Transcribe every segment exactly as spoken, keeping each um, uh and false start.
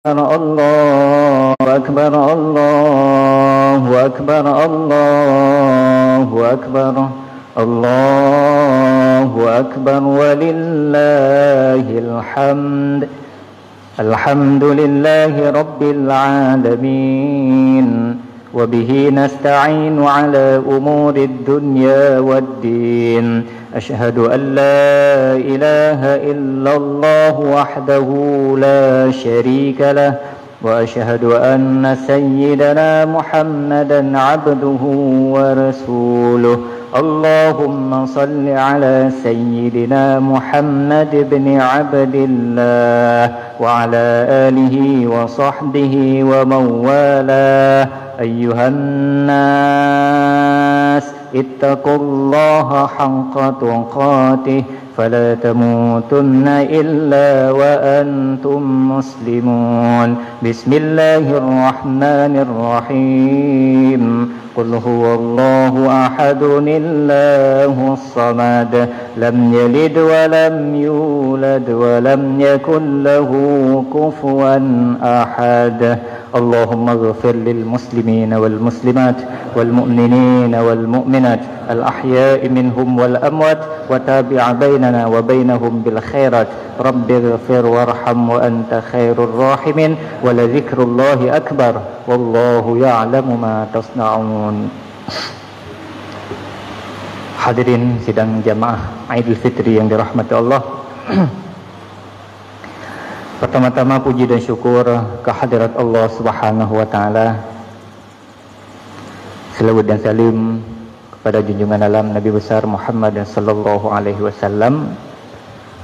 الله أكبر، الله أكبر، الله أكبر، الله أكبر، ولله الحمد. الحمد لله رب العالمين، وبه نستعين على أمور الدنيا والدين. أشهد أن لا إله إلا الله وحده لا شريك له، وأشهد أن سيدنا محمدا عبده ورسوله. اللهم صل على سيدنا محمد بن عبد الله وعلى آله وصحبه ومن والاه. أيها الناس، اتقوا الله حق تقاته، فلا تموتن إلا وأنتم مسلمون. بسم الله الرحمن الرحيم. قل هو الله أحد، الله الصمد، لم يلد ولم يولد، ولم يكن له كفوا أحد. اللهم اغفر للمسلمين والمسلمات، والمؤمنين والمؤمنات، الأحياء منهم والأموات، وتابع بيننا وبينهم بالخيرات. رب اغفر وارحم وأنت خير الراحمين، ولذكر الله أكبر، والله يعلم ما تصنعون. Hadirin sidang jamaah Idul Fitri yang dirahmati Allah. Pertama-tama, puji dan syukur kehadirat Allah Subhanahu wa Ta'ala. Selawat dan salam kepada junjungan alam Nabi besar Muhammad sallallahu alaihi wasallam,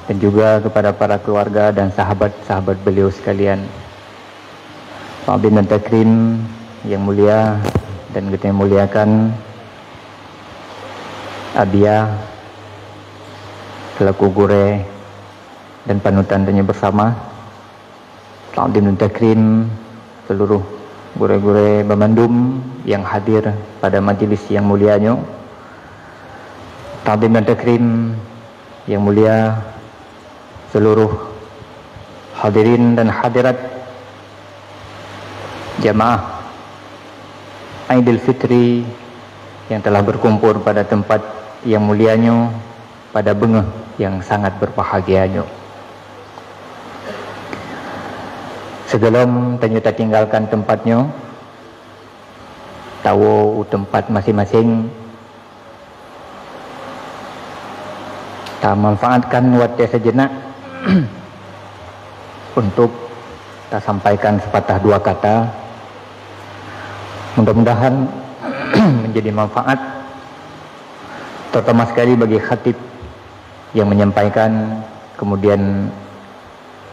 dan juga kepada para keluarga dan sahabat-sahabat beliau sekalian. Takzim dan takrim yang mulia dan kita muliakan, Abiya selaku gurée dan panutan tanyoe bersama. Takzim dan takrim seluruh gurée-gurée bandum yang hadir pada majlis yang mulia nyoe. Takzim dan takrim yang mulia seluruh hadirin dan hadirat jamaah Idul Fitri yang telah berkumpul pada tempat yang mulia nyoe pada beungoh yang sangat berbahagia nyoe. Sigohlom tanyoe tatinggalkan tempat nyoe, tawoe u tempat maséng-maséng, tamanfaatkan watée sejenak untuk tasampaikan sepatah dua kata. Mudah-mudahan menjadi manfaat, terutama sekali bagi khatib yang menyampaikan, kemudian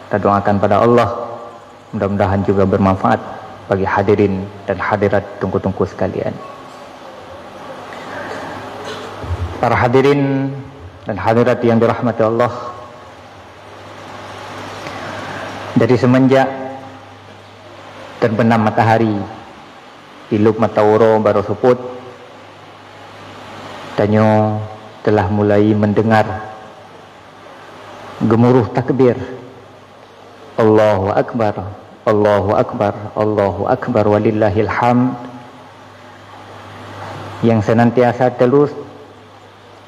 tadoakan pada Allah, mudah-mudahan juga bermanfaat bagi hadirin dan hadirat teungku-teungku sekalian. Para hadirin dan hadirat yang dirahmati Allah, dari semenjak terbenam matahari, di lôb mata uroe barô seupôt, tanyoe telah mulai mendengar geumuruh takbir, "Allahu Akbar, Allahu Akbar, Allahu Akbar, walillahil hamd," yang senantiasa terus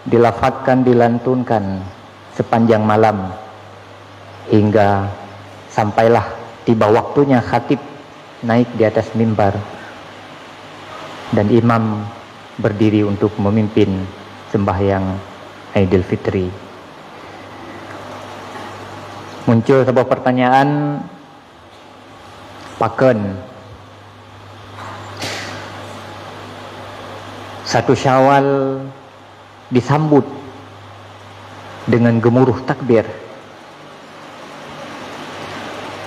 dilafazkan, dilantunkan sepanjang malam, hingga sampailah tiba waktunya khatib naik di atas mimbar dan imam berdiri untuk memimpin sembahyang Idul Fitri. Muncul sebuah pertanyaan, pakon satu Syawal disambut dengan gemuruh takbir,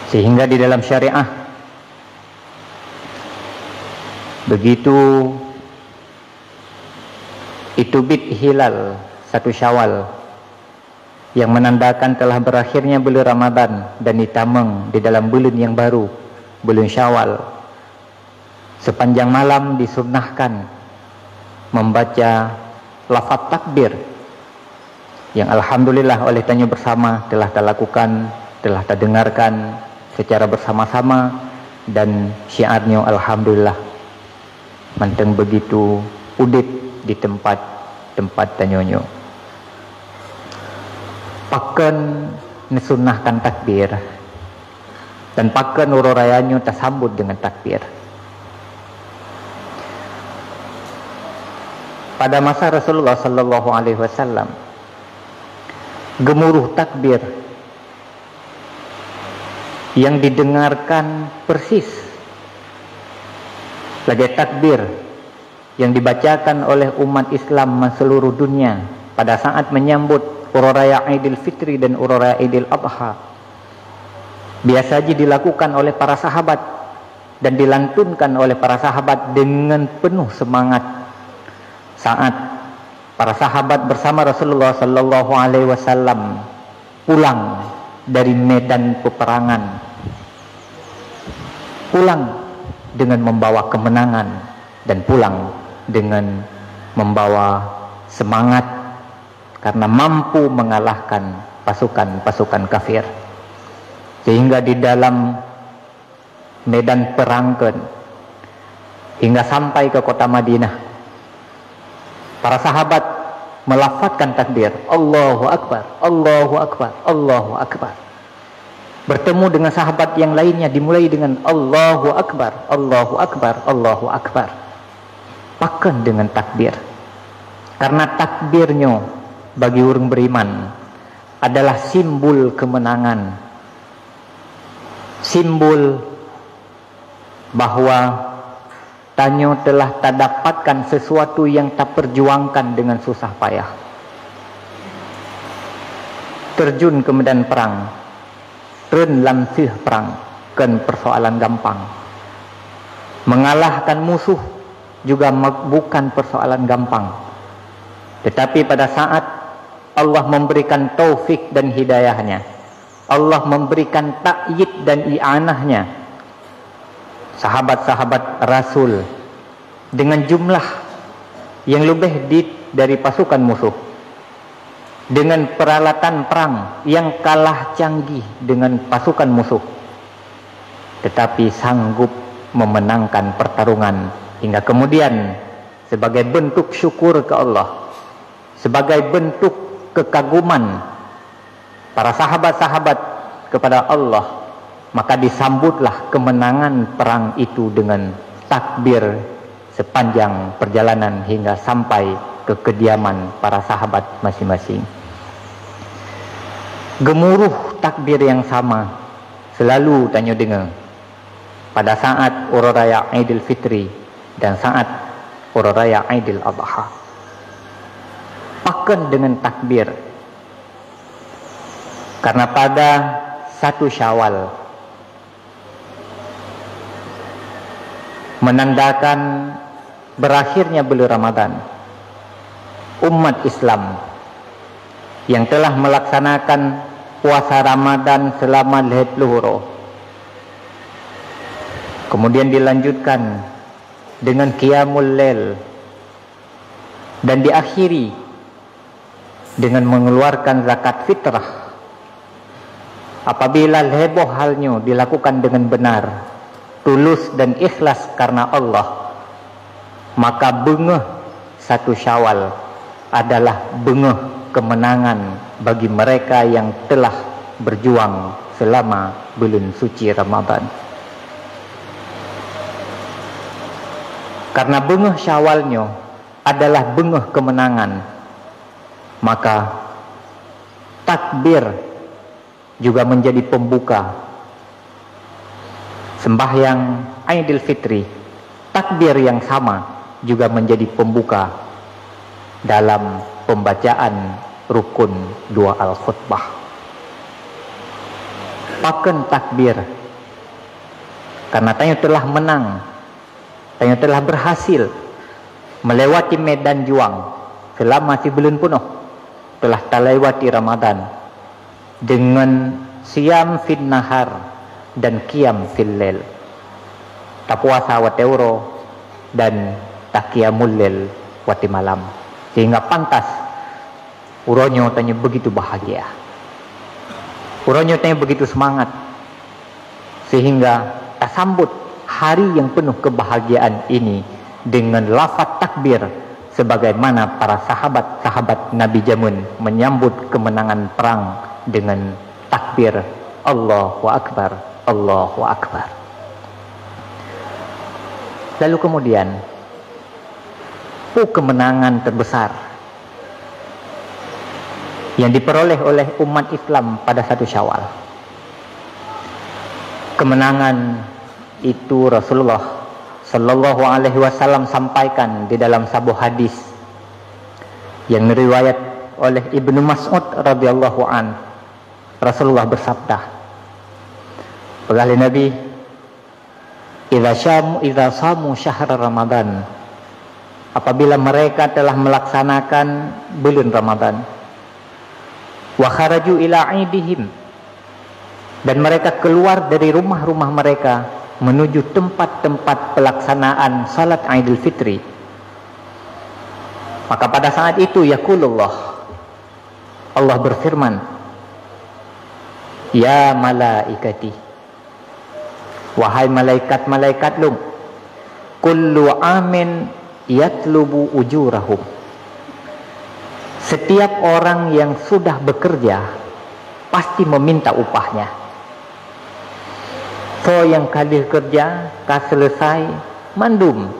sehingga di dalam syariah, begitu itubit hilal satu Syawal yang menandakan telah berakhirnya bulan Ramadan dan ditamong di dalam bulan yang baru, bulan Syawal, sepanjang malam disunnahkan membaca lafaz takbir yang alhamdulillah oleh tanyoe bersama telah talakukan, telah tadengarkan secara bersama-sama, dan syiarnya alhamdulillah mantong begitu udeb di tempat-tempat tanyoe nyoe. Pakon neusunnahkan takbir dan pakon uroe raya nyoe tasambot dengan takbir? Pada masa Rasulullah sallallahu alaihi wasallam, gemuruh takbir yang didengarkan persis lagée takbir yang dibacakan oleh umat Islam seluruh dunia pada saat menyambut Uroe Raya Idul Fitri dan Uroe Raya Idul Adha. Biasa ji dilakukan oleh para sahabat dan dilantunkan oleh para sahabat dengan penuh semangat saat para sahabat bersama Rasulullah sallallahu alaihi wasallam pulang dari medan peperangan, pulang dengan membawa kemenangan dan pulang dengan membawa semangat karena mampu mengalahkan pasukan-pasukan kafir. Sehingga di dalam medan perang kon, hingga sampai ke kota Madinah, para sahabat melafazkan takbir, "Allahu Akbar, Allahu Akbar, Allahu Akbar." Bertemu dengan sahabat yang lainnya dimulai dengan, "Allahu Akbar, Allahu Akbar, Allahu Akbar." Pakon dengan takbir? Karena takbir nyoe bagi ureuëng beriman adalah simbol kemenangan, simbol bahwa tanyoe telah tadapatkan sesuatu yang taperjuangkan dengan susah payah. Terjun ke medan perang, treun lam seueh perang, kon persoalan gampang. Mengalahkan musuh juga me-, bukan persoalan gampang. Tetapi pada saat Allah memberikan taufik dan hidayahnya, Allah memberikan takyid dan i'anahnya, sahabat-sahabat Rasul dengan jumlah yang lebih dit dari pasukan musuh, dengan peralatan perang yang kalah canggih dengan pasukan musuh, tetapi sanggup memenangkan pertarungan hingga kemudian, sebagai bentuk syukur ke Allah, sebagai bentuk kekaguman para sahabat-sahabat kepada Allah, maka disambutlah kemenangan perang itu dengan takbir sepanjang perjalanan hingga sampai ke kediaman para sahabat masing-masing. Gemuruh takbir yang sama selalu tanyoe deungoe pada saat Uroe Raya Idul Fitri dan saat Uroe Raya Idul Adha. Pakon dengan takbir? Karena pada satu Syawal menandakan berakhirnya bulan Ramadan, umat Islam yang telah melaksanakan puasa Ramadan selama lhée ploh uroe, kemudian dilanjutkan dengan qiyamul lail dan diakhiri dengan mengeluarkan zakat fitrah. Apabila lhée boh hal nyoe dilakukan dengan benar, tulus dan ikhlas karena Allah, maka beungoh satu Syawal adalah beungoh kemenangan bagi mereka yang telah berjuang selama bulan suci Ramadan. Karena beungoh Syawal nyoe adalah beungoh kemenangan, maka takbir juga menjadi pembuka. Sembahyang Aidil Fitri, takbir yang sama juga menjadi pembuka dalam pembacaan rukun dua al-khutbah. Pakon takbir? Karena tanyoe telah menang, tanyoe telah berhasil melewati medan juang selama sibuleuen peunoh, telah talewati Ramadan dengan siam fin nahar dan qiyam fil lail. Tapuasa watée uroe dan taqiyamul lail watée malam. Sehingga pantas uroe nyoe tanyoe begitu bahagia. Uroe nyoe tanyoe begitu semangat. Sehingga tasambut hari yang penuh kebahagiaan ini dengan lafaz takbir, sebagaimana para sahabat-sahabat Nabi jameun menyambut kemenangan perang dengan takbir, "Allahu Akbar, Allahu Akbar." Lalu kemudian, peue kemenangan terbesar yang diperoleh oleh umat Islam pada satu Syawal? Kemenangan itu Rasulullah sallallahu alaihi wasallam sampaikan di dalam saboh hadis yang riwayat oleh Ibnu Mas'ud radhiyallahu an. Rasulullah bersabda, peugah lé Nabi, "Idza syamu, idza shamu syahra Ramadan." Apabila mereka telah melaksanakan bulan Ramadan, "Wa kharaju ila idihim," dan mereka keluar dari rumah-rumah mereka menuju tempat-tempat pelaksanaan salat Idul Fitri, maka pada saat itu, yaqulullah, Allah berfirman, "Ya malaikati, wahai malaikat-malaikat lôn, kullu amin yatlubu ujurahum." Setiap orang yang sudah bekerja pasti meminta upahnya. Soe nyang ka lheueh keureuja, ka selesai, mandum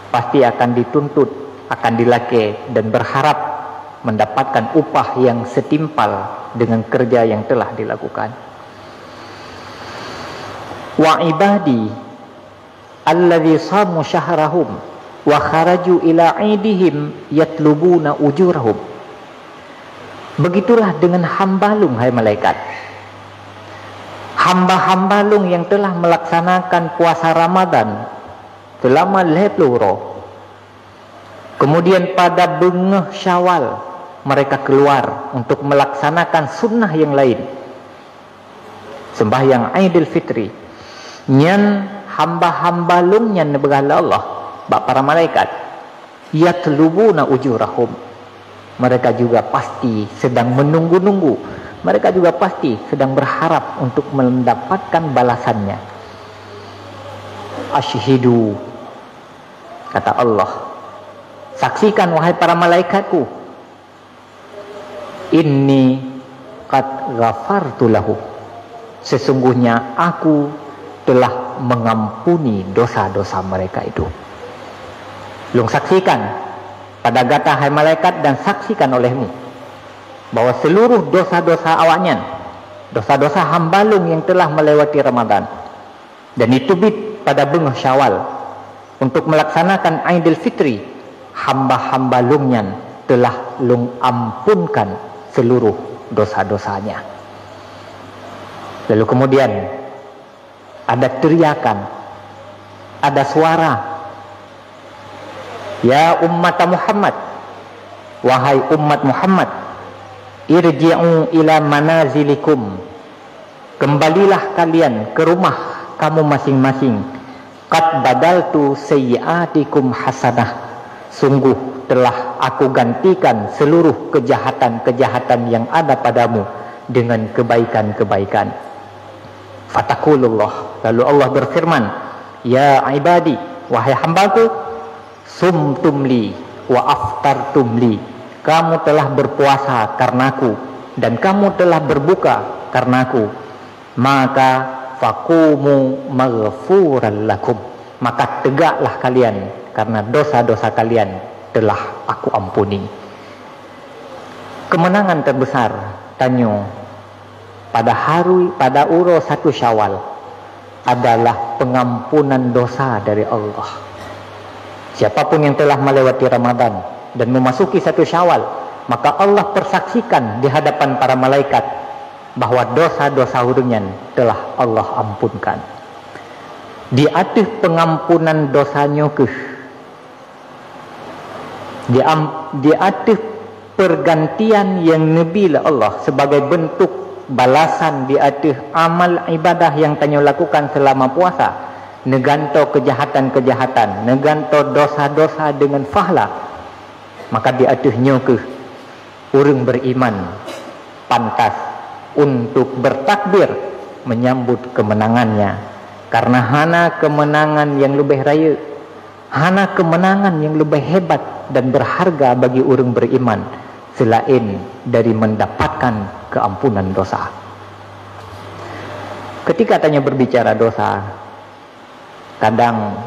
pasti akan dituntut, akan dilakée dan berharap mendapatkan upah yang setimpal dengan kerja yang telah dilakukan. "Wa ibadi alladzi shamu syahrahum wa kharaju ila idihim yatlubuna ujurahum." Begitulah dengan hamba lôn, hai malaikat. Hamba-hamba lôn yang telah melaksanakan puasa Ramadan selama lhée ploh uroe. Kemudian pada beungoh Syawal, mereka keluar untuk melaksanakan sunnah yang lain. Sembahyang Aidil Fitri. Nyan hamba-hamba lôn nyan neupeugah lé Allah bak para malaikat, "Yatlubuna ujurahum." Mereka juga pasti sedang menunggu-nunggu. Mereka juga pasti sedang berharap untuk mendapatkan balasannya. "Asyhidu," kata Allah, "saksikan, wahai para malaikatku, inni qad ghafartu lahu, sesungguhnya Aku telah mengampuni dosa-dosa mereka itu." Lôn saksikan pada gata, hai malaikat, dan saksikan olehmu bahwa seluruh dosa-dosa awaknyan, dosa-dosa hamba lôn yang telah melewati Ramadan, dan diteubiet pada beungoh Syawal untuk melaksanakan Aidil Fitri, hamba-hamba lôn nyan telah lôn ampunkan seluruh dosa-dosanya. Lalu kemudian ada teriakan, ada suara, "Ya ummata Muhammad, wahai umat Muhammad, irji'u ila manazilikum, kembalilah kalian ke rumah kamu masing-masing. Qad badaltu sayyi'atikum hasanah, sungguh telah Aku gantikan seluruh kejahatan-kejahatan yang ada padamu dengan kebaikan-kebaikan." Fataqulullah, lalu Allah berfirman, "Ya ibadi, wahai hamba-Ku, sumtum li wa aftartum li, kamu telah berpuasa karena-Ku dan kamu telah berbuka karena-Ku, maka faqumu maghfuran lakum, maka tegaklah kalian, karena dosa-dosa kalian telah Aku ampuni." Kemenangan terbesar tanyoe pada hari, pada uroe satu Syawal adalah pengampunan dosa dari Allah. Siapapun yang telah melewati Ramadan dan memasuki satu Syawal, maka Allah persaksikan di hadapan para malaikat bahwa dosa-dosa ureuëng nyan telah Allah ampunkan. Di ateueh pengampunan dosa nyoe kheueh, di am-, di ateueh pergantian nyang neubi lé Allah sebagai bentuk balasan di ateueh amal ibadah nyang tanyoe lakukan seulama puasa, neugantoe keujahatan-keujahatan, neugantoe dosa-dosa deungon fahla. Maka di ateueh nyoe kheueh ureuëng beriman pantas untuk bertakbir menyambut kemenangannya, karena hana kemenangan yang lebih raya, hana kemenangan yang lebih hebat dan berharga bagi ureuëng beriman selain dari mendapatkan keampunan dosa. Ketika tanyoe berbicara dosa, kadang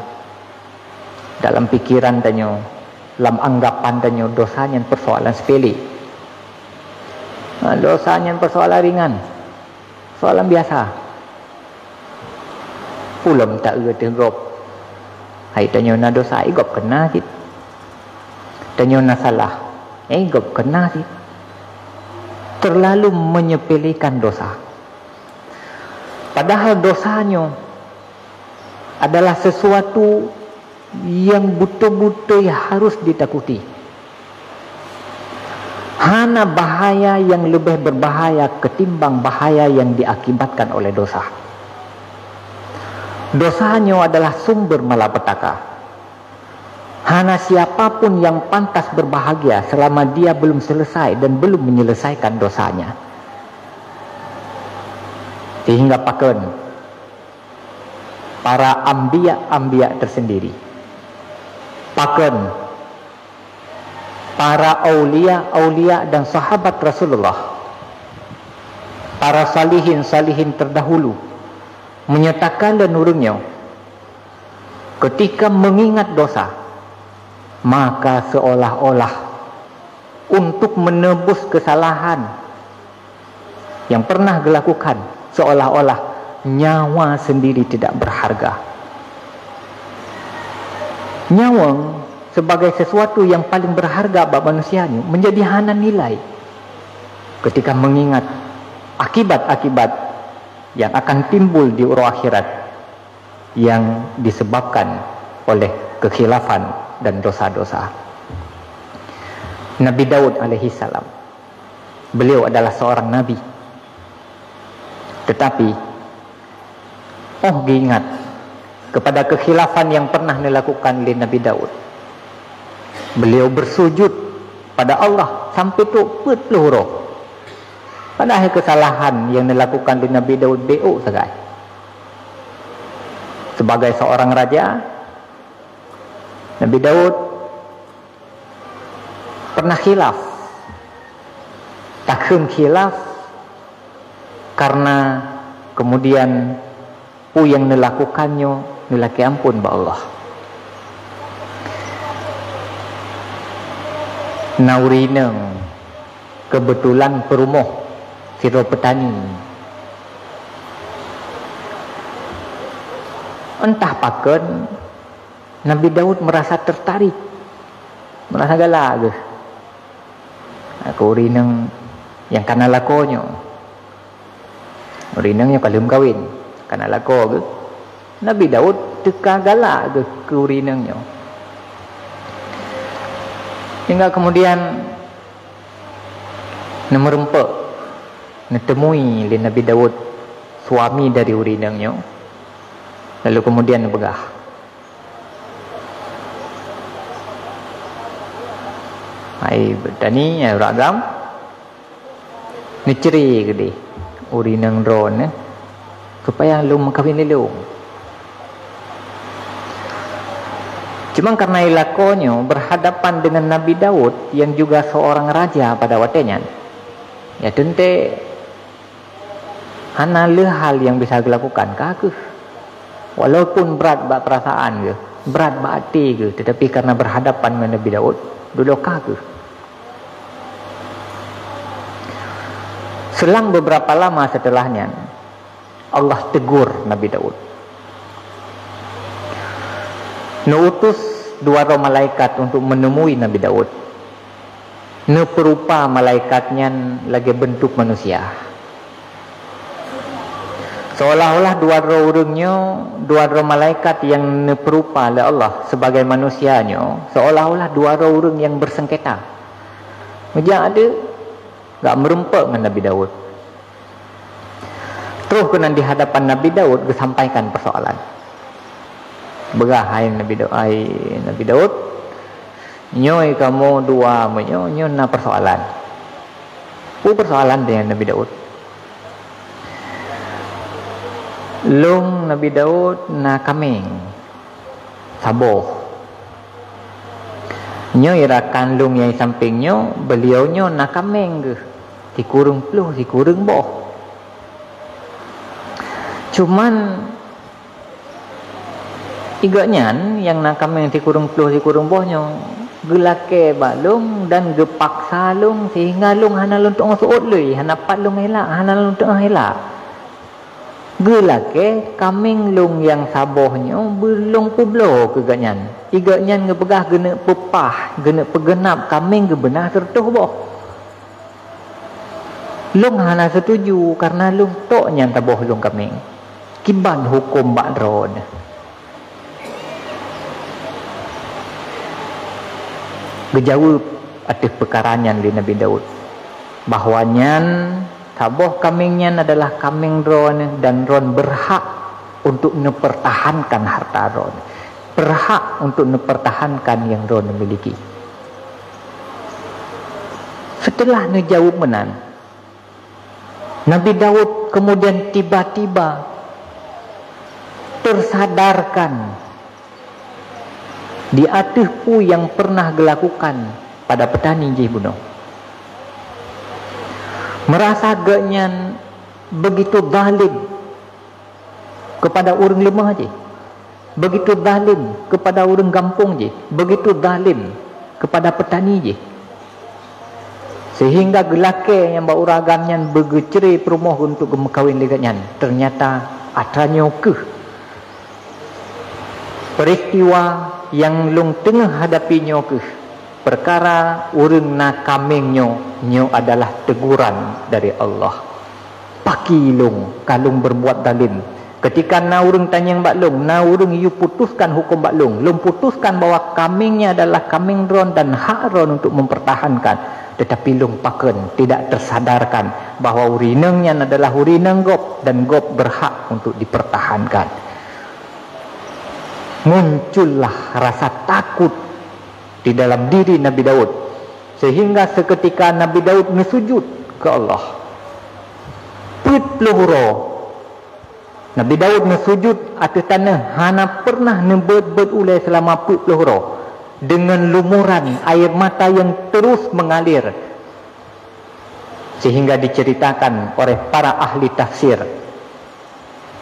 dalam pikiran tanyoe, lam anggapan tanyoe, dosa nyan persoalan sepele. Nah, dosa nyan persoalan ringan, soalan biasa. Ulôn taeu teuh gob. Hai tanyoe na dosa, eh, gob keuna cit. Tanyoe na salah, eh, gob keuna cit. Terlalu menyepelekan dosa. Padahal dosa nyoe adalah sesuatu yang betul-betul harus ditakuti. Hana bahaya yang lebih berbahaya ketimbang bahaya yang diakibatkan oleh dosa. Dosa nyoe adalah sumber malapetaka. Hana siapa pun yang pantas berbahagia selama dia belum selesai dan belum menyelesaikan dosanya. Sehingga pakon para anbiya-anbiya tersendiri, pakon para aulia-aulia dan sahabat Rasulullah, para salihin-salihin terdahulu, menyatakan dan ureuëng nyoe, ketika mengingat dosa, maka seolah-olah untuk menebus kesalahan yang pernah gelakukan, seolah-olah nyawa sendiri tidak berharga. Nyawöng sebagai sesuatu yang paling berharga bak manusia nyoe menjadi hana nilai ketika mengingat akibat-akibat yang akan timbul di uroe akhirat yang disebabkan oleh kekhilafan dan dosa-dosa. Nabi Daud alaihissalam, beliau adalah seorang nabi. Tetapi, oh geuingat kepada kekhilafan yang pernah dilakukan oleh Nabi Daud. Beliau bersujud pada Allah sampai trok peuet ploh uroe. Padahai keusalahan nyang neulakukan lé Nabi Daud bék sagai. Sebagai seorang raja, Nabi Daud pernah khilaf. Takheun khilaf karena kemudian peue nyang neulakukan nyoe neulakée amphon bak Allah. Na ureuëng inong keubeutulan peurumoh sidroe peutani. Entah pakon, Nabi Daud meurasa teurtarik, meurasa galak geuh. Keu ureuëng inong nyang kana lakoe nyoe. Ureuëng inong nyoe ka lheueh meukawen, kana lakoe geuh. Nabi Daud teuka galak geuh keu ureuëng inong nyoe. Hingga kemudian neumeurumpok, neuteumui lé Nabi Daud suami dari ureuëng inong nyoe. Lalu kemudian neupeugah, "Hai peutani, hai ureuëng agam, neucre keudeh ureuëng inong droeneuh supaya lôn meukawen lé lôn." Cuma karena lakoe nyoe berhadapan dengan Nabi Daud yang juga seorang raja pada watée nyan, ya teuntée hana le hal nyang bisa geulakukan, ka kheueh. Walaupun brat bak peurasaan geuh, brat bak até geuh, tetapi karena berhadapan ngon Nabi Daud, dudoe ka kheueh. Selang beberapa lama setelah nyan, Allah tegur Nabi Daud. Neuutus dua droe malaikat untuk menemui Nabi Daud. Neupeurupa malaikat nyan lagée beuntuk manusia. Seolah-olah dua droe ureuëng nyoe, dua droe malaikat nyang neupeurupa lé Allah sebagai manusia nyoe, seolah-olah dua droe ureuëng nyang beusengketa. Meujak deuek, gak meurumpok ngon Nabi Daud. Troh keunan di hadapan Nabi Daud geusampaikan persoalan. Beugah, hai Nabi Daud, hai Nabi Daud, nyoe kamoe dua meunyoe, nyoe na persoalan. Peue persoalan dengan Nabi Daud? Lôn Nabi Daud na kaméng saboh. Nyoe rakan lôn nyang sampéng nyoe, beuliau nyoe na kaméng geuh sikureueng ploh sikureueng boh. Cuman, i gobnyan nyang na kaméng sikureueng ploh sikureueng boh nyoe geulakée bak lôn dan geupaksa lôn seuhingga lôn hana lôn teu'oh seuôt lé, hana pat lôn elak, hana lôn teu'oh elak. Geulakée kaméng lôn nyang saboh nyoe beulôn peubloe keu gobnyan. I gobnyan geupeugah geuneuk peupah, geuneuk peugeunab kaméng geubeuna sireutôh boh. Lôn hana seutuju kareuna lôn tok nyan saboh lôn kaméng. Kiban huköm bak droeneuh? Geujaweueb ateueh peukara nyan lé Nabi Daud, bahwa nyan saboh kaméng nyan adalah kaméng droeneuh dan droeneuh beurhak untuk neupeurtahankan hareuta droeneuh, beurhak untuk neupeurtahankan nyang droeneuh miliki. Seuteulah neujaweueb meunan, Nabi Daud keumudian tiba-tiba teusadarkan di ateueh peue nyang peureunah geulakukan pada peutani jih bunoe. Meurasa gobnyan beugitu zalim keupada ureuëng leumah jih, beugitu zalim keupada ureuëng gampông jih, beugitu zalim keupada peutani jih, seuhingga geulakée nyang bak ureuëng agam nyan beugeucre peurumoh untuk geumeukawen lé gobnyan. Teunyata atra nyoe kheueh peuristiwa nyang lôn teungoh hadapi nyoe kheueh peukara ureuëng na kaméng nyoe, nyoe adalah teguran dari Allah. Pakri lôn ka lôn beurbuat zalim. Keutika na ureuëng tanyong bak lôn, na ureuëng yue putuskan huköm bak lôn, lôn putuskan bahwa kaméng nyan adalah kaméng droen dan hak droen untuk mempertahankan. Tetapi lôn pakon tidak tersadarkan bahwa ureuëng inong nyan adalah ureuëng inong gob dan gob berhak untuk dipertahankan. Muncullah rasa takut di dalam diri Nabi Daud, sehingga seketika Nabi Daud neusujud keu Allah. Peuet ploh uroe Nabi Daud neusujud ateueh tanoh, hana pernah neubeuet-beuet ulée seulama peuet ploh uroe, deungon lumuran air mata nyang terus mengalir, sehingga diceritakan oleh para ahli tafsir.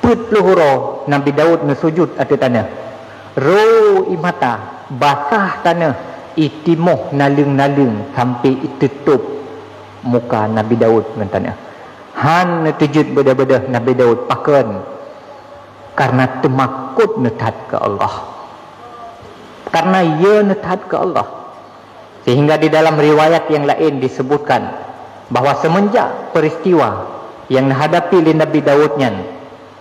Peuet ploh uroe Nabi Daud neusujud ateueh tanoh. Ro ie mata basah tanoh, ie timoh naleueng-naleueng sampoe ie teutôb muka Nabi Daud ngon tanoh. Han neuteujeuet beudôh-beudôh Nabi Daud, pakon? Kareuna teumakot neuthat keu Allah. Kareuna yö neuthat keu Allah. Sehingga di dalam riwayat nyang laén disebutkan bahwa seumeunjak peuristiwa nyang neuhadapi lé Nabi Daud nyan,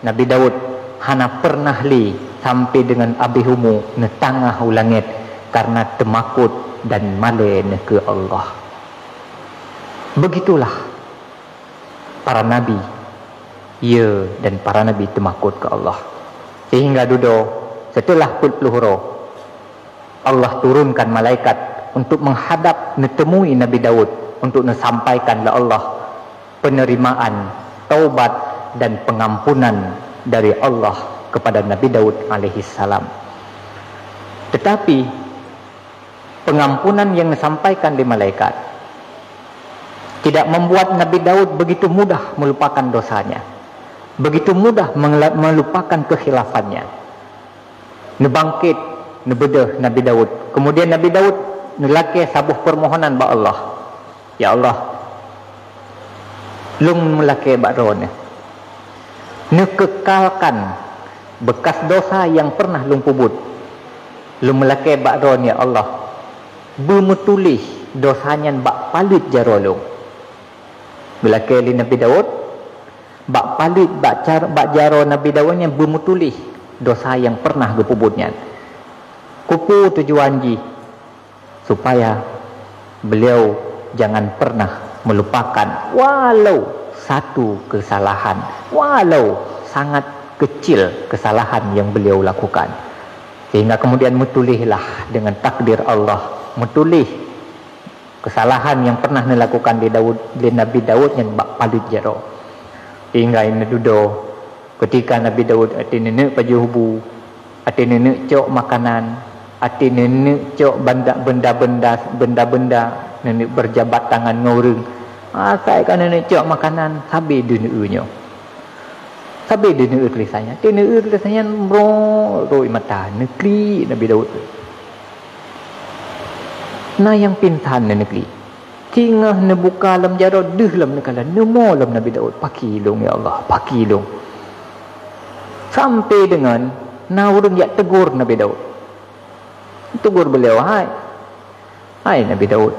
Nabi Daud hana pernah lé sampoe deungon abéh umu neutangah u langét kareuna teumakot dan malée neuh keu Allah. Beugitulah para nabi, yö, dan para nabi teumakot keu Allah. Sehingga dudoe, seuteulah peuet ploh uroe, Allah turunkan malaikat untuk meuhadab neuteumui Nabi Daud untuk neusampaikan lé Allah peunerimaan taubat dan peungampunan dari Allah keupada Nabi Daud alaihissalam. Teutapi, peungampunan nyang neusampaikan lé malaikat tidak membuat Nabi Daud beugitu mudah meulupakan dosanya, beugitu mudah mengela-, meulupakan keukhilafannya. Neubangkét, neubeudôh Nabi Daud. Keumudian Nabi Daud neulakée saboh peumohonan bak Allah, "Ya Allah, lôn meulakée bak Droeneuh, neukeukalkan beukas dosa nyang peureunah lôn peubuet. Lôn meulakée bak Droeneuh, ya Allah, beumeutuléh dosa nyan bak paleuet jaroe lôn." Geulakée lé Nabi Daud, bak paleuet, bak car-, bak jaroe Nabi Daud nyan beumeutuléh dosa nyang peureunah geupeubuet nyan. Keupeue tujuan jih? Supaya beliau jangan pernah melupakan walau satu kesalahan, walau sangat kecil kesalahan yang beliau lakukan. Sehingga kemudian meutuléhlah dengan takdir Allah, meutuléh kesalahan yang pernah dilakukan di Daud, di Nabi Daud nyan bak paleuet jaroe. Sehingga ini dudoe Ketika Nabi Daud até neuneuk pajoh bu, até neuneuk cok makanan, até neuneuk cok benda-benda, benda-benda, neuneuk berjabat tangan ngon ureuëng, asai ka neuneuk cok makanan, sabe deuh neueu nyoe. Sabe deuh neueu tulisan nyan. Até neueu tulisan nyan, mrok roi mata, neuklik Nabi Daud. Na nyang pingsan neuneuklik. Singoh neubuka lam jaroe, deuh lam neukalon, neumo lam Nabi Daud. Pakri lôn, ya Allah, pakri lôn. Sampai deungon na ureuëng jak tegur Nabi Daud. Tegur beliau, "Hai, hai Nabi Daud,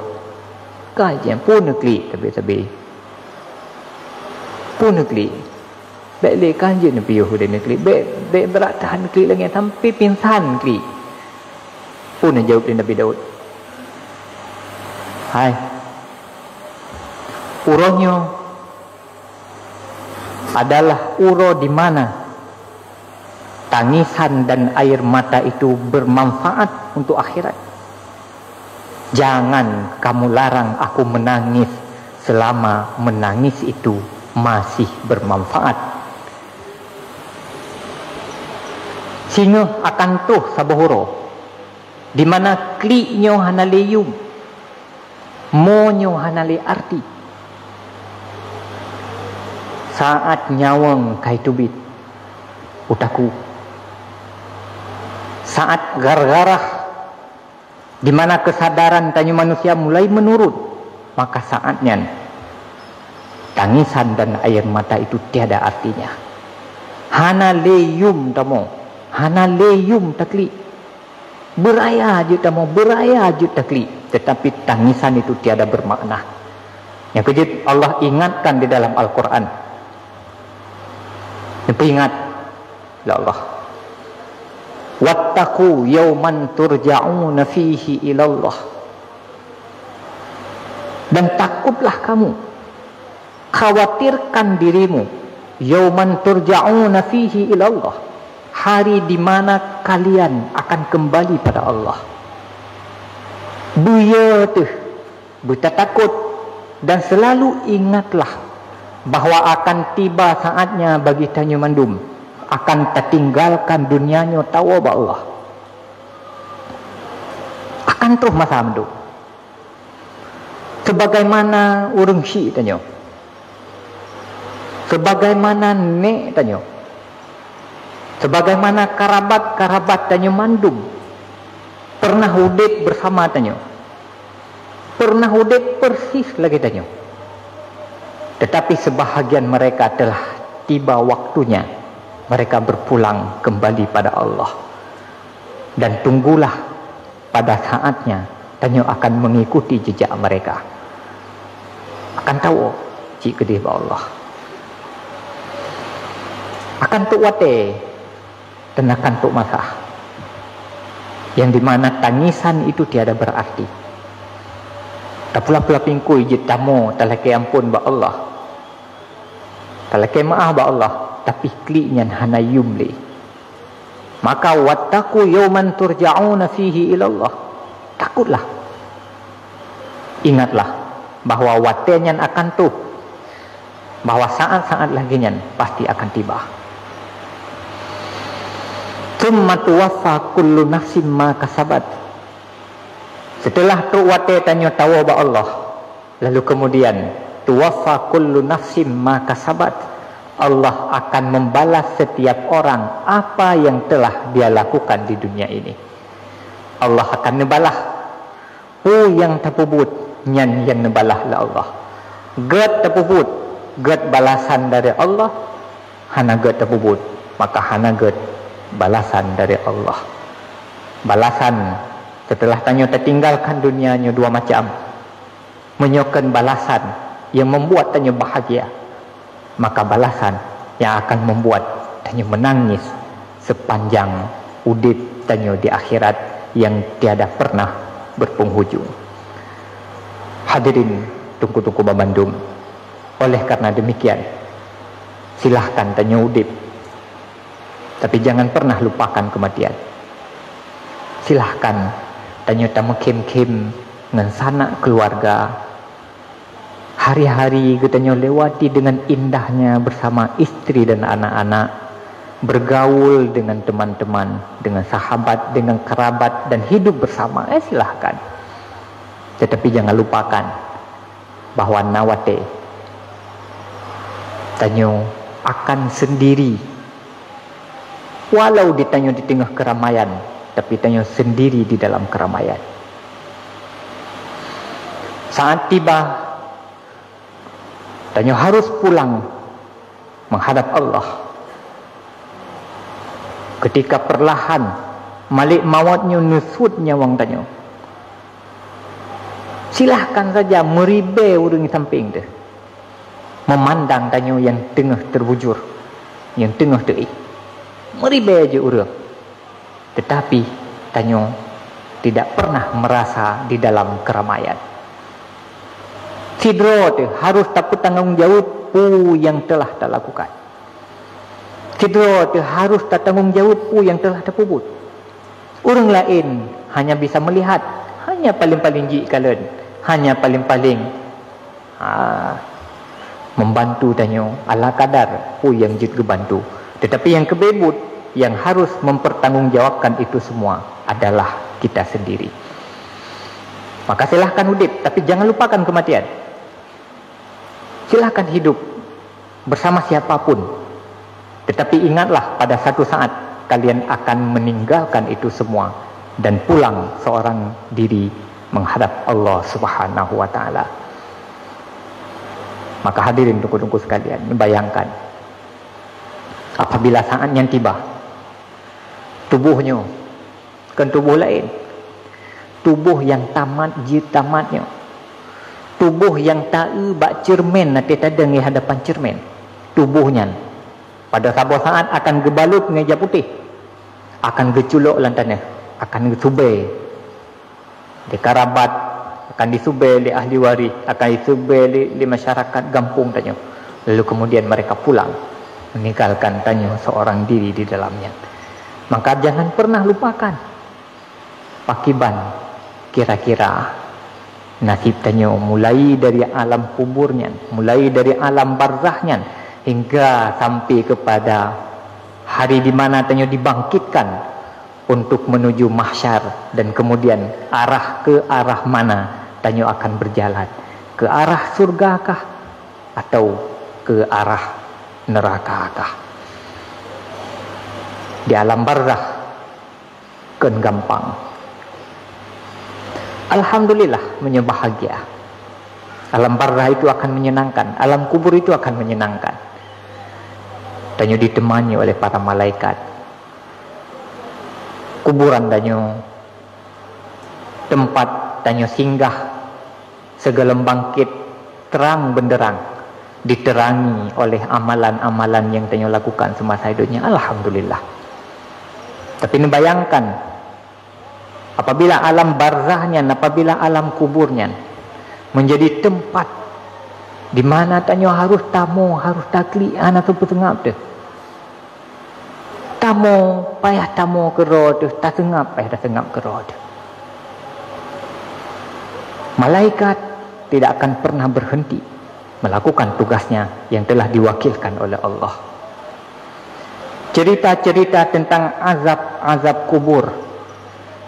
ka jihnyan peue neuklik sabe-sabe? Peue neuklik? Bék lé ka jeuet neupiôh udeb neuklik, bék, bék brat that neuklik lagée sampai pingsan neuklik." Peue neujaweueb lé Nabi Daud? "Hai, uroe nyoe adalah uroe di mana tangisan dan air mata itu bermanfaat untuk akhirat. Jangan kamu larang aku menangis selama menangis itu masih bermanfaat. Singoh akan troh saboh uroe di mana klik nyoe hana lé yum, mo nyoe hana lé arti. Saát nyawöng ka teubiet u takue, saát gargarah di mana keusadaran tanyoe manusia mulai meunurun, maka saát nyan tangisan dan air mata itu tiada artinya. Hana lé yum tamoe, hana lé yum taklik. Beuraya jeuet tamoe, beuraya jeuet taklik, tetapi tangisan itu tiada bermakna." Nyang keujeuet Allah ingatkan di dalam Al-Quran. Neupeuingat lé Allah, "Wattaqu yauman turja'una fihi ilallah." Dan takutlah kamu, khawatirkan dirimu, "yauman turja'una fihi ilallah", hari di mana kalian akan kembali pada Allah. Beuyeu teuh, beutatakot, dan selalu ingatlah bahwa akan tiba saatnya bagi tanyoe mandum akan tatinggalkan dunia nyoe tawoe bak Allah. Akan troh masa mandum. Sebagaimana ureuëng syik tanyoe, sebagaimana nék tanyoe, sebagaimana karabat-karabat tanyoe mandum pernah udeb bersama tanyoe, pernah udeb persis lagée tanyoe. Tetapi sebahagian mereka telah tiba waktunya mereka berpulang kembali pada Allah. Dan tunggulah, pada saatnya tanyoe akan mengikuti jejak mereka. Akan tawoe cit keudeh bak Allah. Akan trok watée, dan akan trok masa yang di mana tangisan itu tiada berarti. Tapula-pula pingkui jeuet tamoe talakée amphon bak Allah, talakée meuáh bak Allah, tapi klik nyan hana yum lé. Maka, "Wattaqu yauman turja'una fihi ilallah." Takutlah. Ingatlah bahwa watée nyan akan troh, bahwa saat-saat lagée nyan pasti akan tiba. "Tsumma tuwaffa kullu nafsim ma kasabat." Setelah trok watée tanyoe tawoe bak Allah, lalu kemudian, "Tuwaffa kullu nafsim ma kasabat." Allah akan membalas setiap orang apa yang telah dia lakukan di dunia ini. Allah akan neubalah peue nyang tapeubuet nyan nyang neubalah lé Allah. Gét tapeubuet, gét balasan dari Allah, hana gét tapeubuet, maka hana gét balasan dari Allah. Balasan setelah tanyoe tatinggalkan dunia nyoe dua macam. Meunyoe kon balasan nyang membuat tanyoe bahagia, maka balasan nyang akan membuat tanyoe menangis sepanjang udeb tanyoe di akhirat nyang tiada pernah berpenghujung. Hadirin teungku-teungku bandum, oleh karena demikian, silahkan tanyoe udeb, tapi jangan pernah lupakan kematian. Silahkan tanyoe tameukhém-khém ngon sanak keluarga. Hari-hari geutanyoe lewati dengan indahnya bersama istri dan anak-anak. Bergaul dengan teman-teman, dengan sahabat, dengan kerabat, dan hidup bersama, eh, silahkan. Tetapi jangan lupakan bahwa na watée tanyoe akan sendiri. Walau di tanyoe di teungoh keramaian, tapi tanyoe sendiri di dalam keramaian. Saat tiba, tanyoe harus pulang menghadap Allah. Ketika perlahan malek mawöt nyoe neusuet nyawöng tanyoe, silahkan saja meuribée ureuëng sampéng teuh memandang tanyoe nyang teungoh terbujur, nyang teungoh teuéh. Meuribée jeuet ureuëng. Tetapi tanyoe tidak pernah merasa di dalam keramaian. Sidroe teuh harus tapeutanggong jaweueb peue nyang telah talakukan. Sidroe teuh harus tatanggong jaweueb peue nyang telah tapeubuet. Ureuëng laén hanya bisa melihat, hanya paling-paling jikalon, hanya paling-paling ha, membantu tanyoe ala kadar peue nyang jeuet geubantu. Tetapi nyang keubeubut, yang harus mempertanggungjawabkan itu semua adalah kita sendiri. Maka silahkan udeb, tapi jangan lupakan kematian. Silahkan hidup bersama siapapun. Tetapi ingatlah, pada satu saat kalian akan meninggalkan itu semua dan pulang seorang diri menghadap Allah Subhanahu wa Ta'ala. Maka hadirin teungku-teungku sekalian, bayangkan, apabila saat nyan tiba, tuboh nyoe, kon tuboh laén, tuboh nyang tamat jeuet tamat nyoe, tuboh nyang taeu bak ceureumen, até tadong di hadapan ceureumen, tuboh nyan pada saboh saat akan geubalot ngon ija putéh, akan geuculok lam tanoh, akan geusubée lé karabat, akan disubée lé ahli waréh, akan disubée lé, lé masyarakat gampông tanyoe. Lalu kemudian mereka pulang, meninggalkan tanyoe seorang diri di dalamnya. Maka jangan pernah lupakan pakiban kira-kira nasib tanyoe mulai dari alam kubur nyan, mulai dari alam barzakh nyan, hingga sampai kepada hari di mana tanyoe dibangkitkan untuk menuju mahsyar, dan kemudian arah ke arah mana tanyoe akan berjalan, ke arah surga kah atau ke arah neraka kah. Di alam barzakh kon gampang. Alhamdulillah, meunyoe bahagia. Alam barzakh itu akan menyenangkan, alam kubur itu akan menyenangkan. Tanyoe ditemani oleh para malaikat. Kuburan tanyoe, tempat tanyoe singgah, sigohlom bangkét terang benderang, diterangi oleh amalan-amalan nyang tanyoe lakukan semasa hidup nyoe, alhamdulillah. Tapi neubayangkan, apabila alam barzakh nyan, apabila alam kubur nyan menjadi tempat di mana tanyoe harus tamoe, harus taklik, hana teupeuseungab teuh. Tamoe, payah tamoe keudroe teuh, taseungab, payah taseungab keudroe teuh. Malaikat tidak akan pernah berhenti melakukan tugasnya yang telah diwakilkan oleh Allah. Cerita-cerita tentang azab-azab kubur,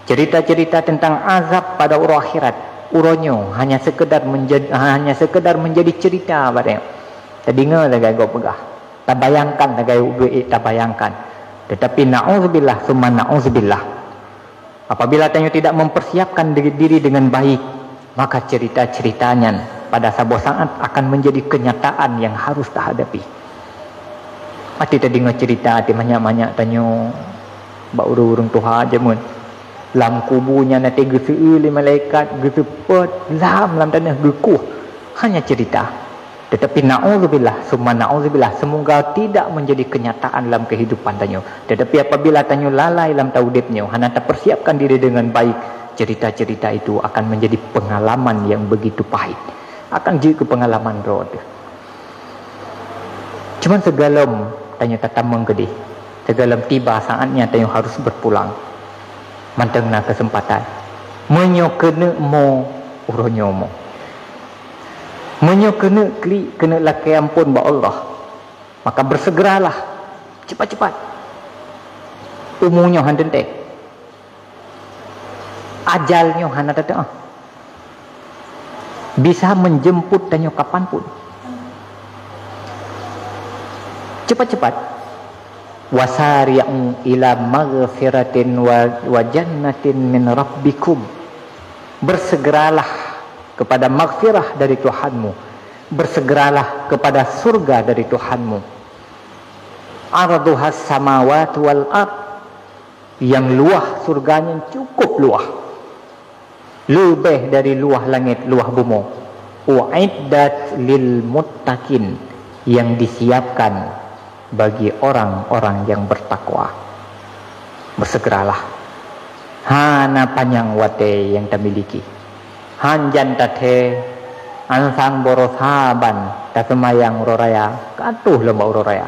cerita-cerita tentang azab pada uroe akhirat, uroe nyoe hanya sekedar menjadi, hanya sekedar menjadi cerita bak tanyoe. Tadeungoe lagée gob peugah, tabayangkan lagée ubé tabayangkan. Tetapi naudzubillah summa naudzubillah, apabila tanyoe tidak mempersiapkan diri, diri dengan baik, maka cerita-cerita nyan pada saboh saat akan menjadi kenyataan yang harus tahadapi. Até tadeungoe cerita até manyak-manyak tanyoe bak ureuëng-ureuëng tuha jameun. Lam kubu nyan até geuseu-eu lé malaikat, geuseupôt lam, lam tanoh geukueh. Hanya cerita. Tetapi naudzubillah, summa naudzubillah, semoga tidak menjadi kenyataan dalam kehidupan tanyoe. Tetapi apabila tanyoe lalai lam taudeb nyoe, hana tapersiapkan diri dengan baik, cerita-cerita itu akan menjadi pengalaman yang begitu pahit. Akan jeuet keu pengalaman droe teuh. Cuman sigohlom tanyoe tatamong keudeh, sigohlom tiba saatnya tanyoe harus berpulang. Mantong na kesempatan. Meunyoe keuneuk mo, uroe nyoe mo. Meunyoe keuneuk klik, keuneuk lakée amphon bak Allah, maka bersegeralah, cepat-cepat. Umu nyoe hana teuntée. Ajal nyoe hana teuntée. Bisa menjemput tanyoe kapan pun. Cepat-cepat. Wasari'u ila maghfiratin wa, wa jannatin min rabbikum. Bersegeralah kepada maghfirah dari Tuhanmu. Bersegeralah kepada surga dari Tuhanmu. Arduhas samawati wal ard. Yang luah surga nyan cukup luah. Leubeh dari luah langét, luah bumoe. Uiddat lil muttaqin, yang disiapkan bagi orang-orang yang bertakwa. Bersegeralah. Hana panyang watée nyang tamiliki. Hanjan tathée, ansang baroe saban taseumayang uroe raya, ka troh lom bak uroe raya.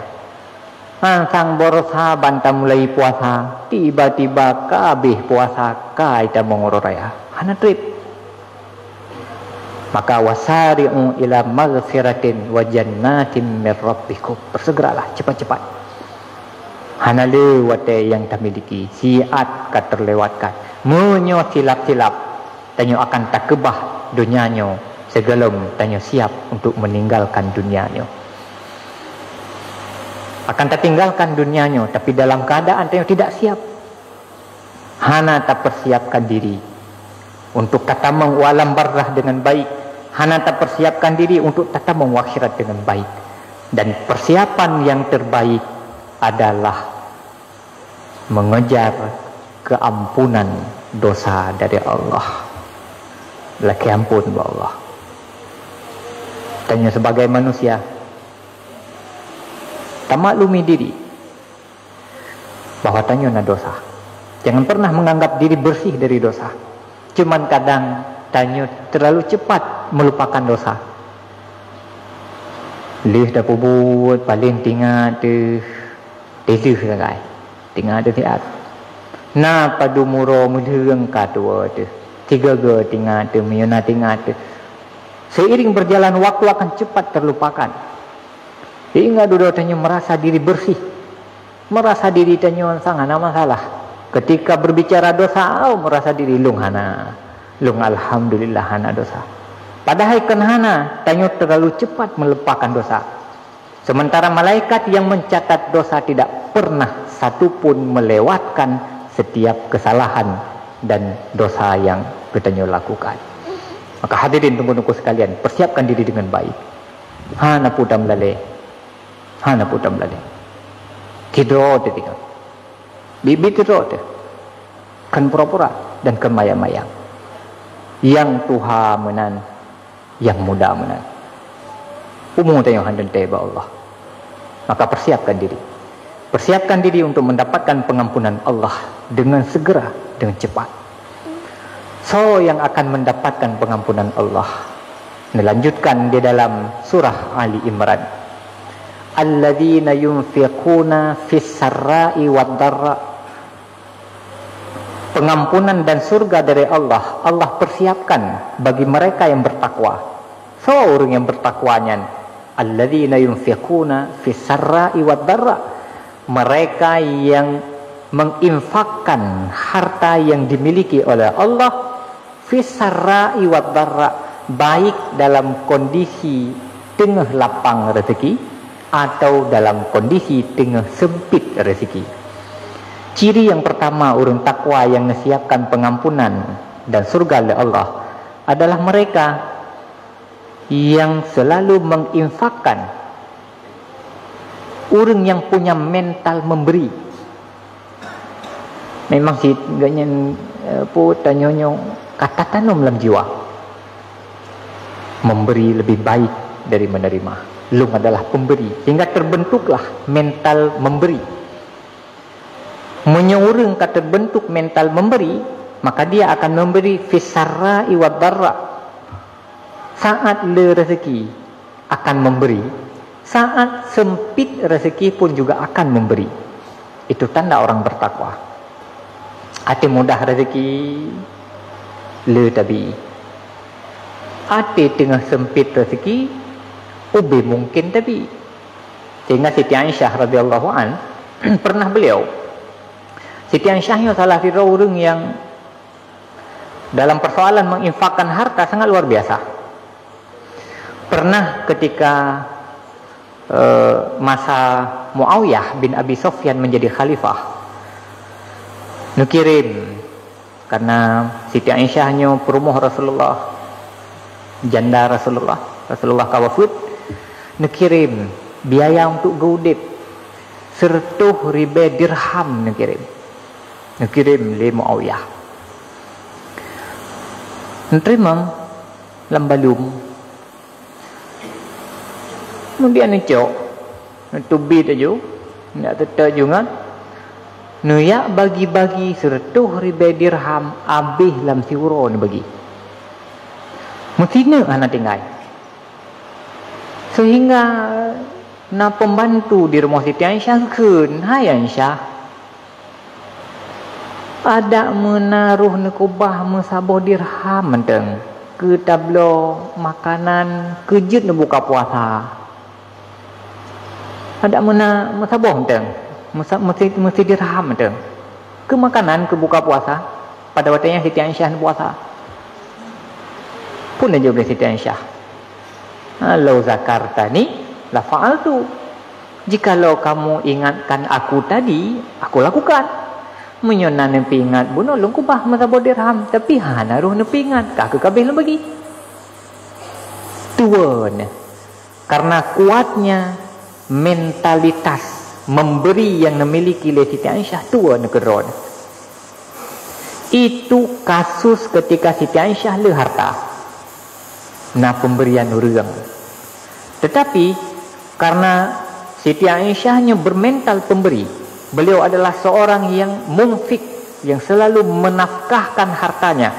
Ansang baroe saban tamulai puasa, tiba-tiba ka habéh puasa, ka itamong uroe raya. Hana treb. Maka wasari'u ila maghfiratin wa jannatin mir rabbikum. Bersegeralah, cepat-cepat. Hana le watée nyang tamiliki, siat ka terlewatkan. Meunyoe silap-silap, tanyoe akan takeubah donya nyoe sigohlom tanyoe siap untuk meninggalkan dunia nyoe. Akan tatinggalkan dunia nyoe, tapi dalam keadaan tanyoe tidak siap. Hana tapersiapkan diri untuk tatamong u alam barzakh dengan baik. Hana tapersiapkan diri untuk tatamong u akhirat dengan baik. Dan persiapan yang terbaik adalah mengejar keampunan dosa dari Allah. Lakée ampôn bak Allah. Tanyoe sebagai manusia, tamaklumi diri bahwa tanyoe na dosa. Jangan pernah menganggap diri bersih dari dosa. Cuman kadang tanyoe terlalu cepat melupakan dosa. Lheueh tapeubuet, paléng tingat teuh, teuh lheueh sagai. Tingat teuh siat. Na padum uroe meulheueng ka tuwoe teuh. Tiga-tiga tingat teuh, meunyoe na tingat teuh. Seiring berjalan waktu akan cepat terlupakan. Sehingga dudoe tanyoe merasa diri bersih. Merasa diri tanyoe sang hana masalah. Ketika berbicara dosa, oh, merasa diri lôn hana. Lôn alhamdulillah hana dosa. Padahai kon hana, tanyoe terlalu cepat melupakan dosa. Sementara malaikat yang mencatat dosa tidak pernah satu pun melewatkan setiap kesalahan dan dosa yang geutanyoe lakukan. Maka hadirin teungku-teungku sekalian, persiapkan diri dengan baik. Hana peue tameulalée. Hana peue tameulalée. Kidroe teuh tinggai. Biet-biet kidroe teuh. Kon pura-pura dan kon mayang-mayang. Nyang tuha meunan, nyang muda meunan. Umu tanyoe hana teuntée bak Allah. Maka persiapkan diri. Persiapkan diri untuk mendapatkan pengampunan Allah dengan segera, dengan cepat. Soe nyang akan mendapatkan pengampunan Allah? Neulanjutkan di dalam surah Ali Imran. Alladzina yunfiquna fis sarra'i wad dharra. Pengampunan dan surga dari Allah, Allah persiapkan bagi mereka yang bertakwa. Soe ureuëng nyang bertakwa nyan? Alladzina yunfiquna fis sarra'i wad dharra. Mereka yang menginfakkan harta yang dimiliki oleh Allah fis sarra'i wad dharra, baik dalam kondisi teungoh lapang rezeki atau dalam kondisi teungoh sempit rezeki. Ciri yang pertama ureuëng takwa yang neusiapkan pengampunan dan surga lé Allah adalah mereka yang selalu menginfakkan, ureuëng yang punya mental memberi. Memang cit geuhnyan, eh, peue tanyoe nyoe ka tatanom lam jiwa. Memberi lebih baik dari menerima. Lôn adalah pemberi. Sehingga terbentuklah mental memberi. Meunyoe ureuëng ka terbentuk mental memberi, maka dia akan memberi fis sarra'i wad dharra. Saat le rezeki akan memberi, saat sempit rezeki pun juga akan memberi. Itu tanda orang bertakwa. Até mudah rezeki, le tabi. Até teungoh sempit rezeki, ubé mungkin tabi. Sehingga Siti Aisyah radhiyallahu an pernah beliau, Siti Aisyah nyoe salah sidroe ureuëng nyang dalam persoalan menginfakkan harta sangat luar biasa. Pernah ketika eh, masa Muawiyah bin Abi Sufyan menjadi khalifah, neukirim, karena Siti Aisyah nyoe peurumoh Rasulullah, janda Rasulullah, Rasulullah ka wafeuet, neukirim biaya untuk geuudeb, seureutôh ribée dirham neukirim. Neukirim lé Muawiyah. Neuteurimong lam balum. Kemudian neucok, neuteubiet laju, neujak teutap jungat, neujak bagi-bagi seureutôh ribée dirham, abéh lam siuroe neubagi. Meusineuk hana tinggai. Sehingga na pembantu di rumoh Siti Aisyah geukheun, "Hai Aisyah, adak meunan roh neukeubah meusaboh dirham mantong keu tabloe makanan keu jeuet neubuka puasa. Adak meunan meusaboh mantong, meusa-, meusi-, meusidirham mantong keu makanan keu buka puasa." Pada watée nyan Siti Aisyah neupuasa. Phon laju lé Siti Aisyah, "Lau zakartani la fa'altu." Jikalau kamu ingatkan aku tadi, aku lakukan. Meunyoe na neupeuingat bunoe lôn keubah meusaboh dirham, tapi hana roh neupeuingat, ka keu kabéh lôn bagi. Tuan, karena kuatnya mentalitas memberi yang dimiliki lé Siti Aisyah, tuan, keu droe. Itu kasus ketika Siti Aisyah le harta. Na pemberian ureuëng. Tetapi, karena Siti Aisyah nyoe bermental pemberi, beliau adalah seorang yang munfik, yang selalu menafkahkan hartanya.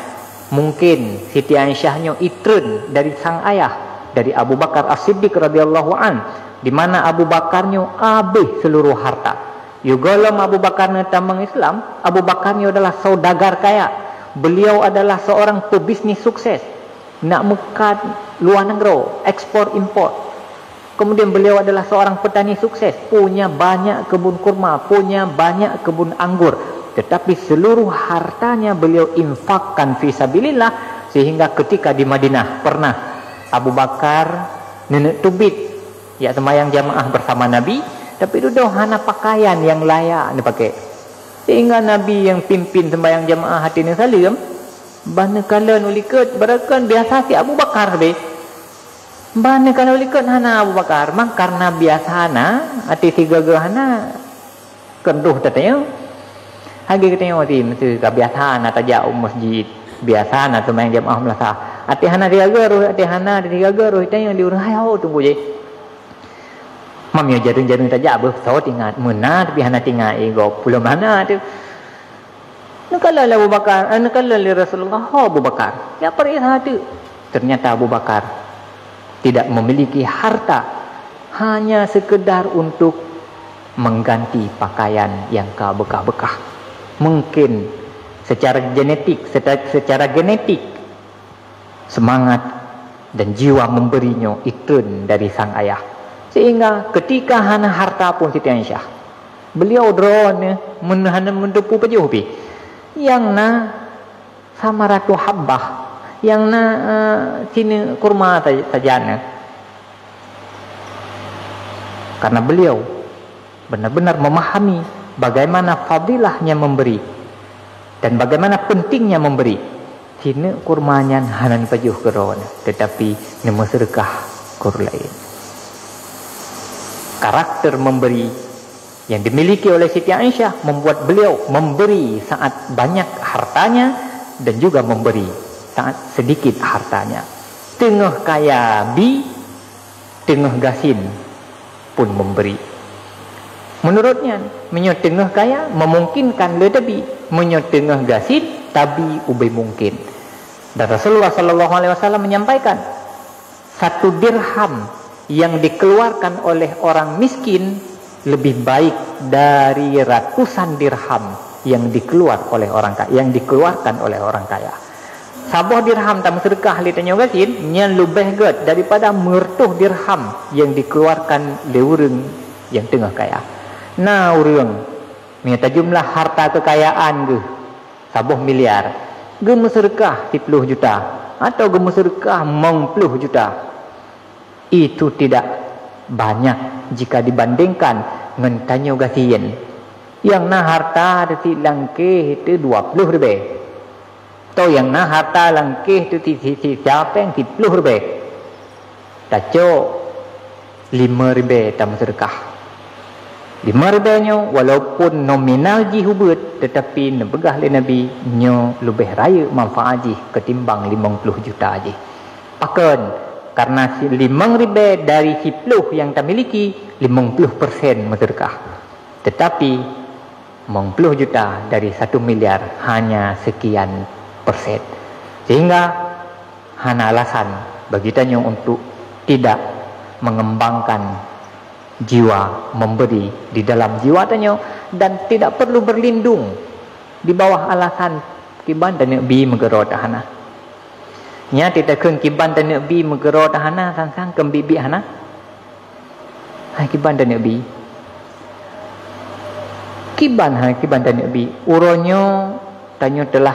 Mungkin Siti Aisyah nyoe itreun dari sang ayah, dari Abu Bakar As-Siddiq radhiyallahu an, di mana Abu Bakar nyoe abéh seluruh harta. Yôh gohlom Abu Bakar neutamong Islam, Abu Bakar nyoe adalah saudagar kaya. Beliau adalah seorang pebisnis sukses. Nak meukat luar nanggroe, ekspor impor. Kemudian beliau adalah seorang petani sukses, punya banyak kebun kurma, punya banyak kebun anggur. Tetapi seluruh hartanya beliau infakkan fi sabilillah, sehingga ketika di Madinah pernah Abu Bakar neuneuek teubiet jak sembahyang jamaah bersama Nabi, tapi dudoe hana pakaian nyang layak neupakai. Sehingga Nabi nyang pimpin sembahyang jamaah até neusaleuem, bah neukalon u likot, barokon biasa si Abu Bakar sabe. Bah neukalon u likot hana Abu Bakar, mang karena biasa na, até sigoe-goe hana, keudoh tateueng. Hana geutanyoe ti, meusti ka biasa na tajak u masjid, biasa na teumayang jamaah meulasah. Até hana sigoe-goe roh, até hana sigoe-goe roh, tanyoe di ureueng hayo tunggu jih. Mam nyoe jareueng-jareueng tajak beuh, soe tingat, meunan tapi hana tingat, eh, gob pulom hana teuh. Neukalon lé Abu Bakar, eh, neukalon lé Rasulullah, "Ho Abu Bakar, jak pareksa teuk." Ternyata Abu Bakar tidak memiliki harta, hanya sekedar untuk mengganti pakaian yang ka beukah-beukah. Mungkin secara genetik, secara, secara genetik, semangat dan jiwa memberi nyoe itreun dari sang ayah. Sehingga ketika hana harta pun Siti Aisyah, beliau droeneuh meuhana meuteupeue pajoh pih. Nyang na samaratu habbah, nyang na, eh, sineuk kurma sa-, sajan. Karena beliau benar-benar memahami bagaimana fadilahnya memberi dan bagaimana pentingnya memberi. Sineuk kurma nyan hana neupajoh keu droeneuh, tetapi neumeuseudeukah keu ureueng laén. Karakter memberi yang dimiliki oleh Siti Aisyah membuat beliau memberi saat banyak hartanya dan juga memberi saat sedikit hartanya. Teungoh kaya bi, teungoh gasien pun memberi. Menurut nyan, meunyoe teungoh kaya memungkinkan le tabi, meunyoe teungoh gasien tabi ubé mungkin. Dan Rasulullah sallallahu alaihi wasallam menyampaikan, satu dirham yang dikeluarkan oleh orang miskin lebih baik dari ratusan dirham yang dikeluar oleh orang ka-, yang dikeluarkan oleh orang kaya. Saboh dirham tameuseudeukah lé tanyoe gasien, nyan leubeh gét daripada meureutoh dirham yang dikeluarkan lé ureueng nyang teungoh kaya. Na ureueng Meunyoe tajumlah harta keukayaan geuh saboh miliar, geumeuseudeukah siploh juta, atau geumeuseudeukah limong ploh juta, itu tidak banyak jika dibandingkan ngon tanyoe gasien nyang na harta teusiet langkeh teuh dua ploh ribée. Toh nyang na harta langkeh teusiet sisa péng siploh ribée. Tacok lima ribée tameuseudeukah. Lima ribée nyoe walaupun nominal jih ubeuet, tetapi neupeugah lé Nabi nyoe leubeh rayeuk manfaat jih ketimbang limong ploh juta jih. Pakon? Karena si-, limong ribée dari siploh nyang tamiliki, limong ploh persen meuseudeukah. Tetapi limong ploh juta dari satu miliar hanya sekian persen. Sehingga hana alasan bagi tanyoe untuk tidak mengembangkan jiwa memberi di dalam jiwa tanyoe, dan tidak perlu berlindung di bawah alasan kiban taneuk bi meugeuro tahana. Nya titakheun kiban taneuk bi meugeuro tahana, sang-sang keubiet-biet hana. Hai kiban taneuk bi. Kiban hai kiban taneuk bi. Uroe nyoe tanyoe telah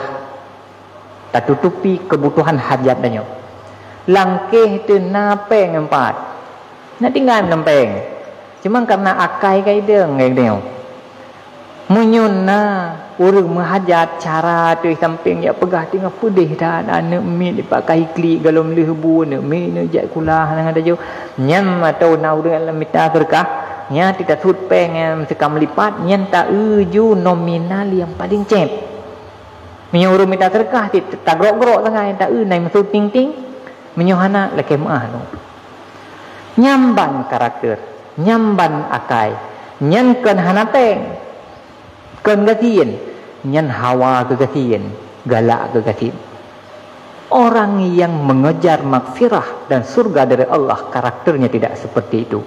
tatutupi keubutuhan hajat tanyoe. Langkeh teuh na péng empat. Na tinggai meunan péng. Cuma karena akai ka idong ngai tanyoe. Meunyoe na ureuëng meuhajat, cara teuh sampéng jak peugah teungoh peudeh that, aneuk miet dipakai klik galom leuh bu, aneuk miet neuk jak kula hana gata jok. Nyan atau na ureuëng lam mita seudeukah, nyan teuh tasut péng nyang seuka meulipat, nyan ta-eu ju nominal nyang paleng cét. Meunyoe ureuëng mita seudeukah cit tagrok-grok sangai, ta-eu nai meusu ting-ting. Meunyoe hana, lakée meuáh nu. Nyan ban karakter, nyan ban akai, nyan kon hana péng. Kon gasien, nyan hawa keu gasien, galak keu gasien. Orang yang mengejar maghfirah dan surga dari Allah, karakternya tidak seperti itu.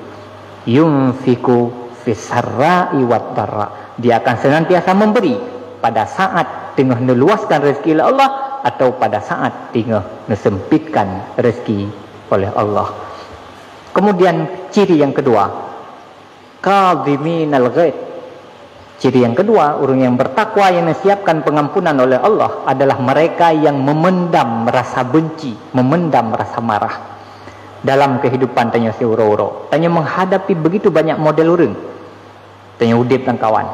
Yunfiqu fis sarra'i wad dharra. Dia akan senantiasa memberi pada saat teungoh neuluaskan rezeki oleh Allah atau pada saat teungoh neusempitkan rezeki oleh Allah. Kemudian ciri yang kedua, kadhiminal ghaidh. Ciri yang kedua, ureuëng yang bertakwa yang disiapkan pengampunan oleh Allah adalah mereka yang memendam rasa benci, memendam rasa marah dalam kehidupan tanyoe siuroe-uroe. Tanyoe menghadapi begitu banyak model ureuëng. Tanyoe udeb lam kawan.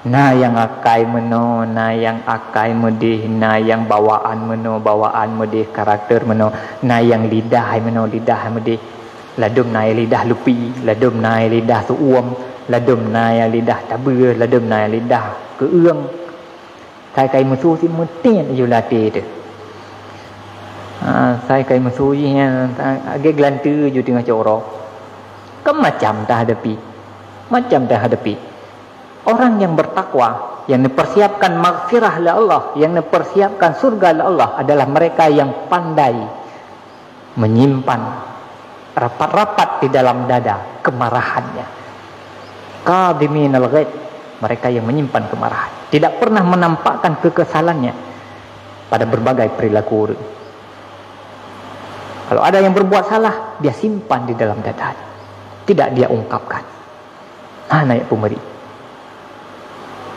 Na nyang akai meunoe, na nyang akai meudeh, na nyang bawaan meunoe, bawaan meudeh, karakter meunoe, na nyang lidah hai meunoe, lidah hai meudeh. Ladom na nyang lidah lupi, ladom na nyang lidah su'uem, ladom na nyang lidah tabeue, ladom na nyang lidah keueung. Sai kai meusu si meutiet ju lam até teuh. Ha, sai kai meusu jih nyan, agée geulanteue ju teungoh coro. Kan macam tahadapi. Macam tahadapi. Orang yang bertakwa, yang dipersiapkan maghfirah lé Allah, yang dipersiapkan surga lé Allah adalah mereka yang pandai menyimpan rapat-rapat di dalam dada kemarahannya. Kadhiminal ghaidh, mereka yang menyimpan kemarahan, tidak pernah menampakkan kekesalannya pada berbagai perilaku orang. Kalau ada yang berbuat salah, dia simpan di dalam dada, tidak dia ungkapkan. Hana jak peumeri.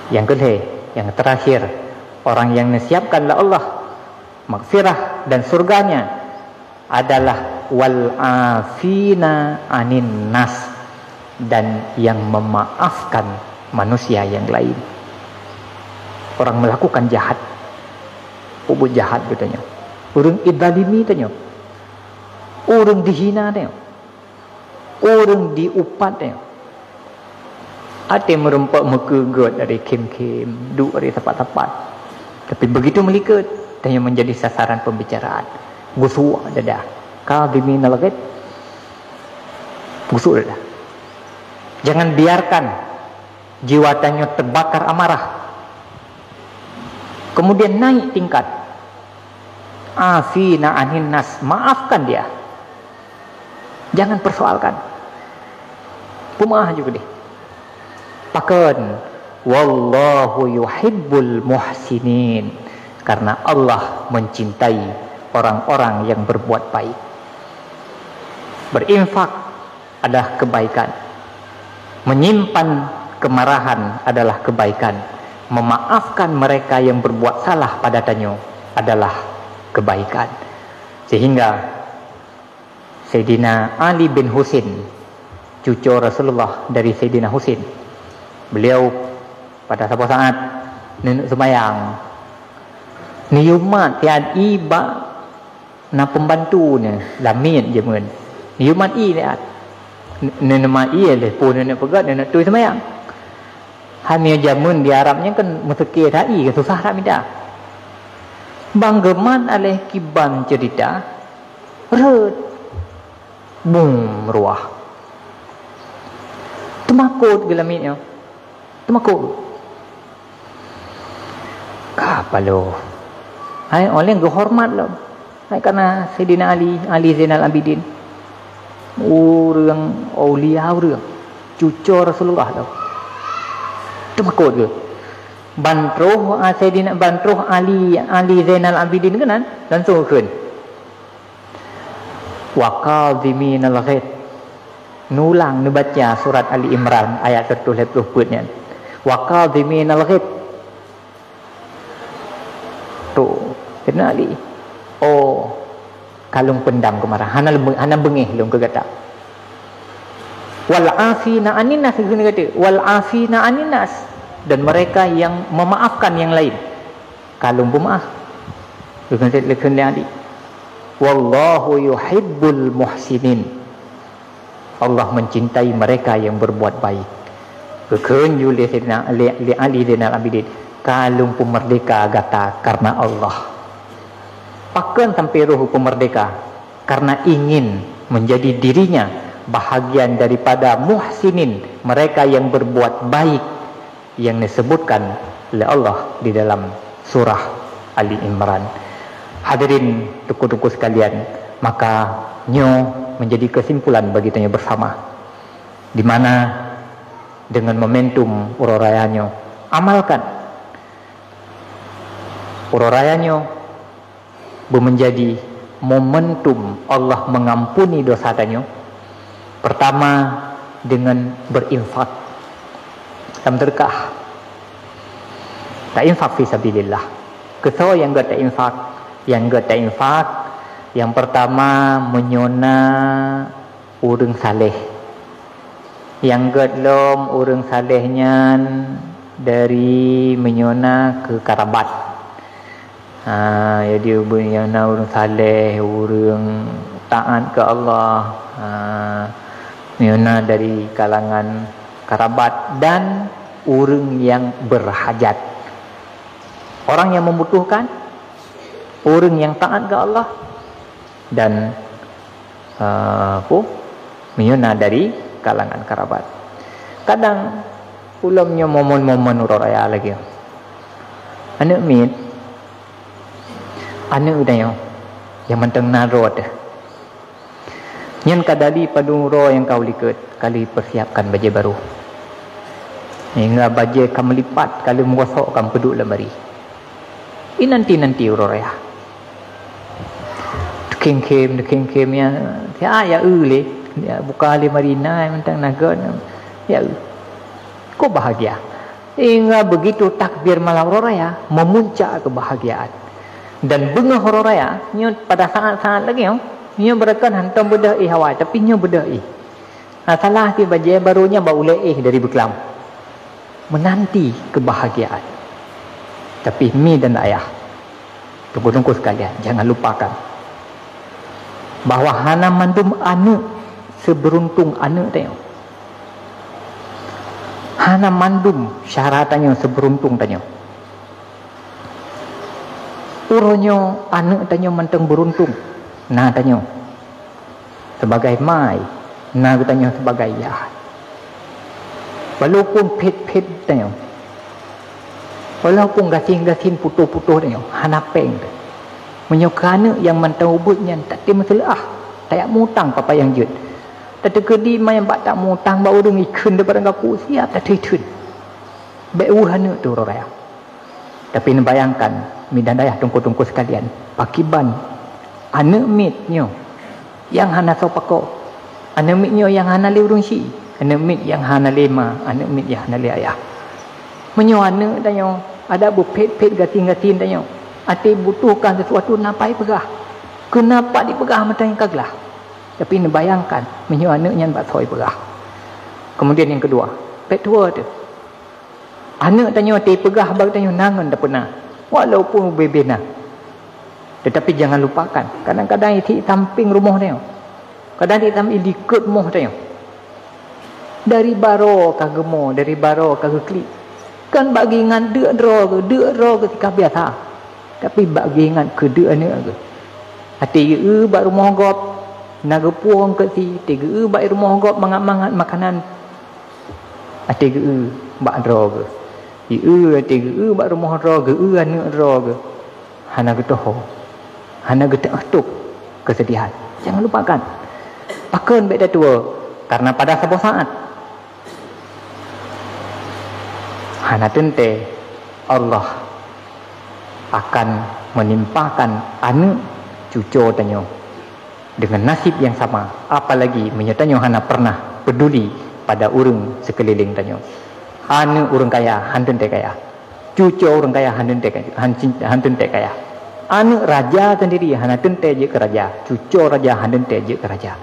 Nyang keulhée, nyang terakhir, orang yang disiapkan lé Allah maghfirah dan surganya adalah wal afina anin nas, dan yang memaafkan manusia yang lain. Orang melakukan jahat, peubuet jahat geutanyoe. Ureuëng idalimi tanyoe. Ureuëng dihina tanyoe. Ureuëng diupat tanyoe. Até meurumpok meukeugét dari khém-khém, duek dari sapat-sapat. Tapi begitu meulikot, tanyoe menjadi sasaran pembicaraan. Gusuk dada. Kadhiminal ghaidh. Gusuk dada. Jangan biarkan jiwa tanyoe terbakar amarah. Kemudian naik tingkat. Afina anin nas, maafkan dia. Jangan persoalkan. Peumaah juga deh. Pakon, wallahu yuhibbul muhsinin. Karena Allah mencintai orang-orang yang berbuat baik. Berinfak adalah kebaikan. Menyimpan Kemarahan adalah kebaikan. Memaafkan mereka yang berbuat salah pada tanyoe adalah kebaikan. Sehingga Saidina Ali bin Husin, cuco Rasulullah dari Saidina Husin, beliau pada saboh saat neuneuk seumayang, neuyue mat siat ié bak na pembantu nyan, lamiet jameun. Neuyue mat ié siat. Neuneuk mat ié lheuh peue neuneuk peugah, neuneuk tui seumayang. Hai meunyoe jameun di Arab nyan kan meuseuké that ié, susah that mita. Ban geumat aléh kiban ceurita, rhot. Bum, ruah. Teumakot geuh lamiet nyoe. Teumakot. Ka paloh. Hai, oleh geuhormat lom. Hai, karena Saidina Ali, Ali Zainal Abidin. Ureuëng aulia ureuëng. Cuco Rasulullah lom. Teumakot geuh. Ban troh, ah, Saidina, ban troh Ali, Ali Zainal Abidin keunan, langsung kheun. Wa kadhiminal ghaidh. Neulang neubaca surat Ali Imran ayat seratus lhèe ploh peuet nyan. Wa kadhiminal ghaidh. Tu, kheun Ali. Oh, ka lôn peundam keumarah. Hana lôn, hana beungéh lôn keu gata. Wal afina anin nas, kheun gata. Wal afina anin nas. Dan mereka yang memaafkan yang lain. Ka lôn peumaaf. Geukheun lé Ali. Wallahu yuhibbul muhsinin. Allah mencintai mereka yang berbuat baik. Geukheun ju lé Saidina, lé, lé Ali Zainal Abidin, ka lôn peumeurdeka gata karena Allah. Pakon sampai roh peumeurdeka? Karena ingin menjadi dirinya bahagian daripada muhsinin, mereka yang berbuat baik yang disebutkan oleh Allah di dalam surah Ali Imran. Hadirin teungku-teungku sekalian, maka nyoe menjadi kesimpulan bagi tanyoe bersama, di mana dengan momentum uroe raya nyoe, amalkan uroe raya nyoe beumeunjadi momentum Allah mengampuni dosa tanyoe. Pertama, dengan berinfak. Lam sedekah. Tainfak fi sabilillah. Keu soe nyang gèt tainfak? Nyang gèt tainfak, nyang pertama, meunyoe na ureueng saleh. Nyang gèt lom ureueng saleh nyan dari meunyoe na keu karabat. Ha, jadi ureueng nyang na ureueng saleh, ureueng taat keu Allah, ha, meunyoe na dari kalangan karabat dan ureueng nyang berhajat. Orang yang membutuhkan, ureueng nyang taat keu Allah, dan, eh, apa, meunyoe na dari kalangan karabat. Kadang ulôn nyoe momen-momen uroe raya lagèe aneuk miet, aneuk tanyoe nyang mantong na droe teuh. Nyan ka dari padum uroe nyang ka u likot, ka lheueh persiapkan bajèe barô. Hingga bajèe ka meulipat, ka lheueh meugosok, ka meupeuduek lam lamari. Inanti-nanti uroe raya. Teukhém-khém, teukhém-khém, ya, ya, ya, eu lé, ya, buka lamari na, mantong na gèt, ya, eu. Kok bahagia. Hingga begitu takbir malam uroe raya, memuncak kebahagiaan. Dan beungoh uroe raya, nyoe pada saat-saat lagèe nyoe, nyoe beureukan hantom beudôh éh awai, tapi nyoe beudôh éh. Nah, salah cit bajèe barô nyan bak ulèe éh dari beuklam. Menanti kebahagiaan. Tapi mi dan ayah, teungku-teungku sekalian, jangan lupakan bahwa hana mandum aneuk seberuntung aneuk tanyoe. Hana mandum syedara tanyoe seberuntung tanyoe. Uroe nyoe aneuk tanyoe mantong beruntung na tanyoe sebagai ma, na geutanyoe sebagai yah. Walaupun phét-phét tanyoe, walaupun gasien-gasien putôh-putôh tanyoe, hana péng teuh. Meunyoe keu aneuk nyang mantong ubit nyan, tatem seuleuah, tajak mutang papa nyang jeuet. Tateukeudi ma nyang bak tajak mutang bak ureueng ikheun daripada gapu siap tatheun. Bèk weueh aneuk teuh uroe raya. Tapi neubayangkan, mi dan ayah teungku-teungku sekalian, pakiban aneuk miet nyoe nyang hana soe pakoe, aneuk miet nyoe nyang hana lé ureueng sie, Aneuk miet nyang hana lé ma, aneuk miet nyang hana lé ayah. Meunyoe aneuk tanyoe ada beuphet-phet gasien-gasien tanyoe, até butuhkan sesuatu na pai peugah. Keunapa dipeugah meutanyoe ka glah? Tapi neubayangkan meunyoe aneuk nyan bak soe peugah. Kemudian nyang keudua, pet dua tu. Aneuk tanyoe até peugah bak tanyoe na ngon tapeuna, walaupun ubé-bé na. Tetapi jangan lupakan, kadang-kadang di samping rumoh tanyoe, kadang di samping likot moh tanyoe. Dari baroe ka geumo, dari baroe ka geuklik. Kan bak geuingat deuk droe geuh, deuk droe geuh sika biasa. Tapi bak geuingat keu deuk aneuk geuh. Até geu bak rumoh gob, na geupueng keu si, até geu bak rumoh gob mangat-mangat makanan. Até geu bak droe geuh. Geu até geu bak rumoh droe geuh, aneuk droe geuh. Hana geutoho, hana geuteuh tôb keusedihan. Jangan lupakan. Pakon bék tatuwoe, karena pada saboh saat hana teuntée Allah akan menimpakan aneuk cucoe tanyoe dengan nasib yang sama, apalagi meunyoe tanyoe hana pernah peduli pada ureuëng seukeuliléng tanyoe. Aneuk ureuëng kaya hana teuntée kaya. Cucoe ureuëng kaya hana teuntée, hana teuntée kaya. Aneuk raja sendiri hana teuntée jeuet keu raja. Cucoe raja hana teuntée jeuet keu raja.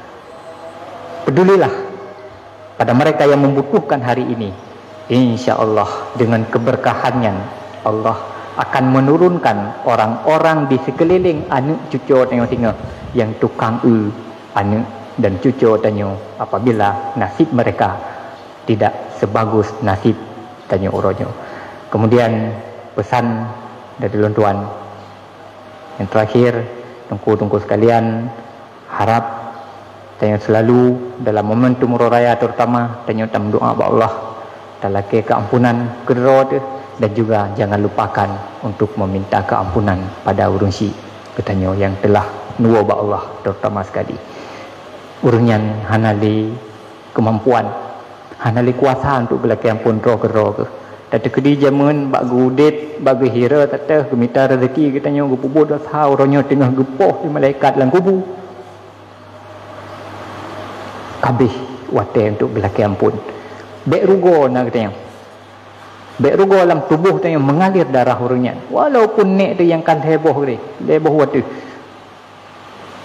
Pedulilah pada mereka yang membutuhkan hari ini. Insya Allah, dengan keberkahan-Nya, Allah akan menurunkan orang-orang di sekeliling aneuk cucoe tanyoe singoh nyang tukang eu aneuk dan cucoe tanyoe apabila nasib mereka tidak sebagus nasib tanyoe uroe nyoe. Kemudian, pesan dari lôn tuan yang terakhir, teungku-teungku sekalian, harap tanyoe selalu dalam momentum uroe raya terutama tanyoe tameudoa bak Allah, talakée keuampunan keudroe teuh, dan juga jangan lupakan untuk meminta keampunan pada ureuëng syik geutanyoe nyang telah neuwoe bak Allah terutama sekali. Ureuëng nyan hana lé keumampuan, hana lé kuasa untuk geulakée amphon droe keudroe geuh. Tateukeudi jameun bak geuudeb, bak geuhira tateue geumita rezeki geutanyoe geupeubuet desya uroe nyoe teungoh geupoh lé malaikat lam kubu. Kabeh watée untuk geulakée amphon. Bék rugoe na geutanyoe. Bék rugoe lam tuboh tanyoe meungalir darah ureuëng nyan. Walaupun nék teuh nyang ka lhée boh geude, lhée boh watée.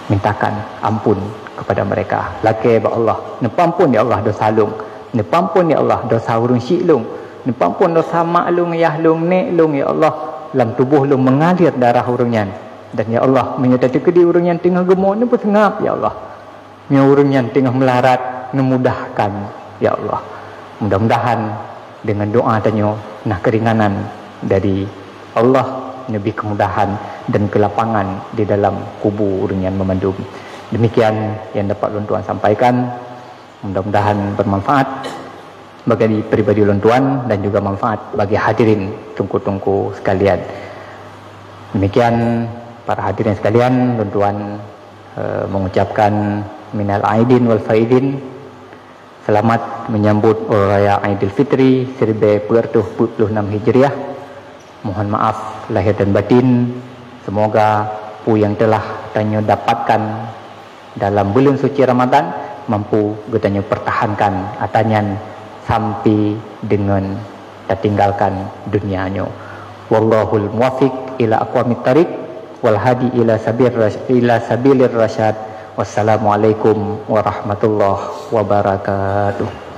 Mintakan ampun kepada mereka. Lakée bak Allah, "Neupeuampon ya Allah dosa lôn. Neupeuampon ya Allah dosa ureuëng syik lôn. Neupeuampon dosa mak lôn, yah lôn, nék lôn ya Allah. Lam tuboh lôn meungalir darah ureuëng nyan. Dan ya Allah, meunyoe tateukeudi ureuëng nyan teungoh geumo, neupeuseungab ya Allah. Meunyoe ureuëng nyan teungoh meularat, neumudahkan ya Allah." Mudah-mudahan dengan doa tanyoe na keuringanan dari Allah, neubi keumudahan dan keulapangan di dalam kubu ureuëng nyan meumandum. Demikian yang dapat lôn tuan sampaikan. Mudah-mudahan bermanfaat bagi pribadi lôn tuan dan juga manfaat bagi hadirin teungku-teungku sekalian. Demikian para hadirin sekalian, lôn tuan, eh, mengucapkan minal aidin wal faidin. Selamat menyambut Uroe Raya Aidilfitri siribée peuet reutôh peuet puluh nam Hijriah. Mohon maaf lahir dan batin. Semoga peue nyang telah tanyoe dapatkan dalam buleuen suci Ramadan mampu geutanyoe pertahankan atra nyan sampai deungon tatinggalkan dunia nyoe. Wallahul muwaffiq ila aqwamit thariq wal hadi ila sabir rasy-, ila sabilir rasyad. Wassalamualaikum warahmatullahi wabarakatuh.